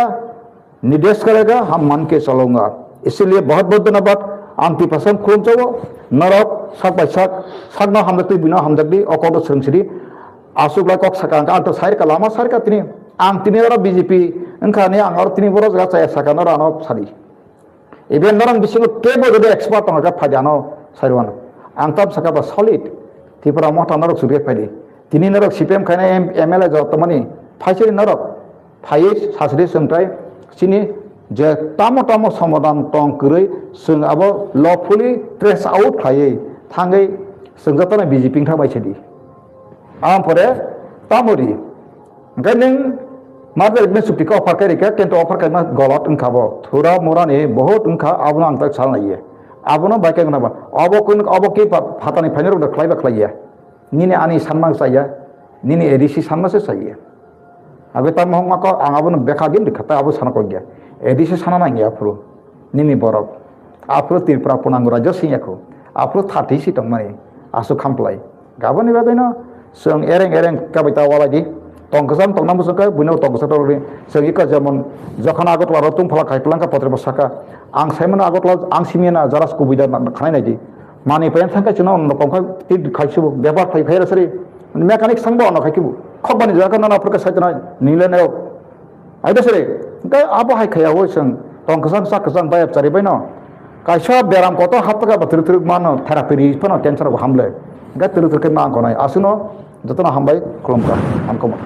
निर्देश करेगा, हम मान के चलूंगा। इसीलिए बहुत बहुत धन्यवाद। Ang tipasam khulum chao, norok sak bai sak, sakno hamjak twi, buino hamjak di, o kokno swrwng sidi. Aswk lai kok saka ang, ang to sairka lama sairka tini, ang tini oro B J P wngkha ni ang oro tini boro jaga chaya saka noro ano sadi. Even norok bisingo kebo jodi expert tongkha phai di ano sairuan. Ang tam saka ba solid. Tripura motha norok suri phai di. Tini norok C P M khaina M-, M L A joto mani phai siri norok. Phaiwi sasri chwng tai chini je tamo tamo somadan tong kwrwi chwng abo lawfully trace out khaiwi thangwi chwng jotono B J P wngthang bai sidi. Ang pore tamo ri. Hingke nwng market ni chukti khe offer khe rikha, kintu offer khaima golot wngkha bo. Thura mura ni bohut wngkha, abono ang tak sal naiye. Abono bai khe wngna ba. Obo kun, obo khe pha-, phatani phainai rok da khlai ba khlaiya. Nini ani sanma chaya, nini A D C sanma se chaya. Abe tamo hokma kok ang abono bekha gini kata abo sana kok ya. A D C sana nang ya phuru. Nini borok. Aphuru Tripura punango rajyo sing ya kho. Aphuru thati si tong mani. Asu khamplai. Gaboni bagwi no chwng ereng ereng kabai ta walai di. Tong kwcham tong nang bwswk khe buino tong kwcham tong di. Chwng ikha jemon jokhon Agartala ro tungphala khai twlang kha potre bo saka. Ang sai mano Agartala ang simi na jara kubui da khanai nai di. Mani pen thangkhe chwngno ono tongkha tei khai subu bepar khai khai sari mechanic sangbo ono khai kibu khokbani jaga nana phurkhe sai tana nile neo aida sari hingke abo hai khaya o chwng tong kwchang sak kwchang bayap chari baino kaisa beram kotor haptaka ba twrwk twrwk mano therapy ri phano cancer bo hamle hingke twrwk twrwk khe ma ang konai aswkno jotono hambai khulumkha hamkoma.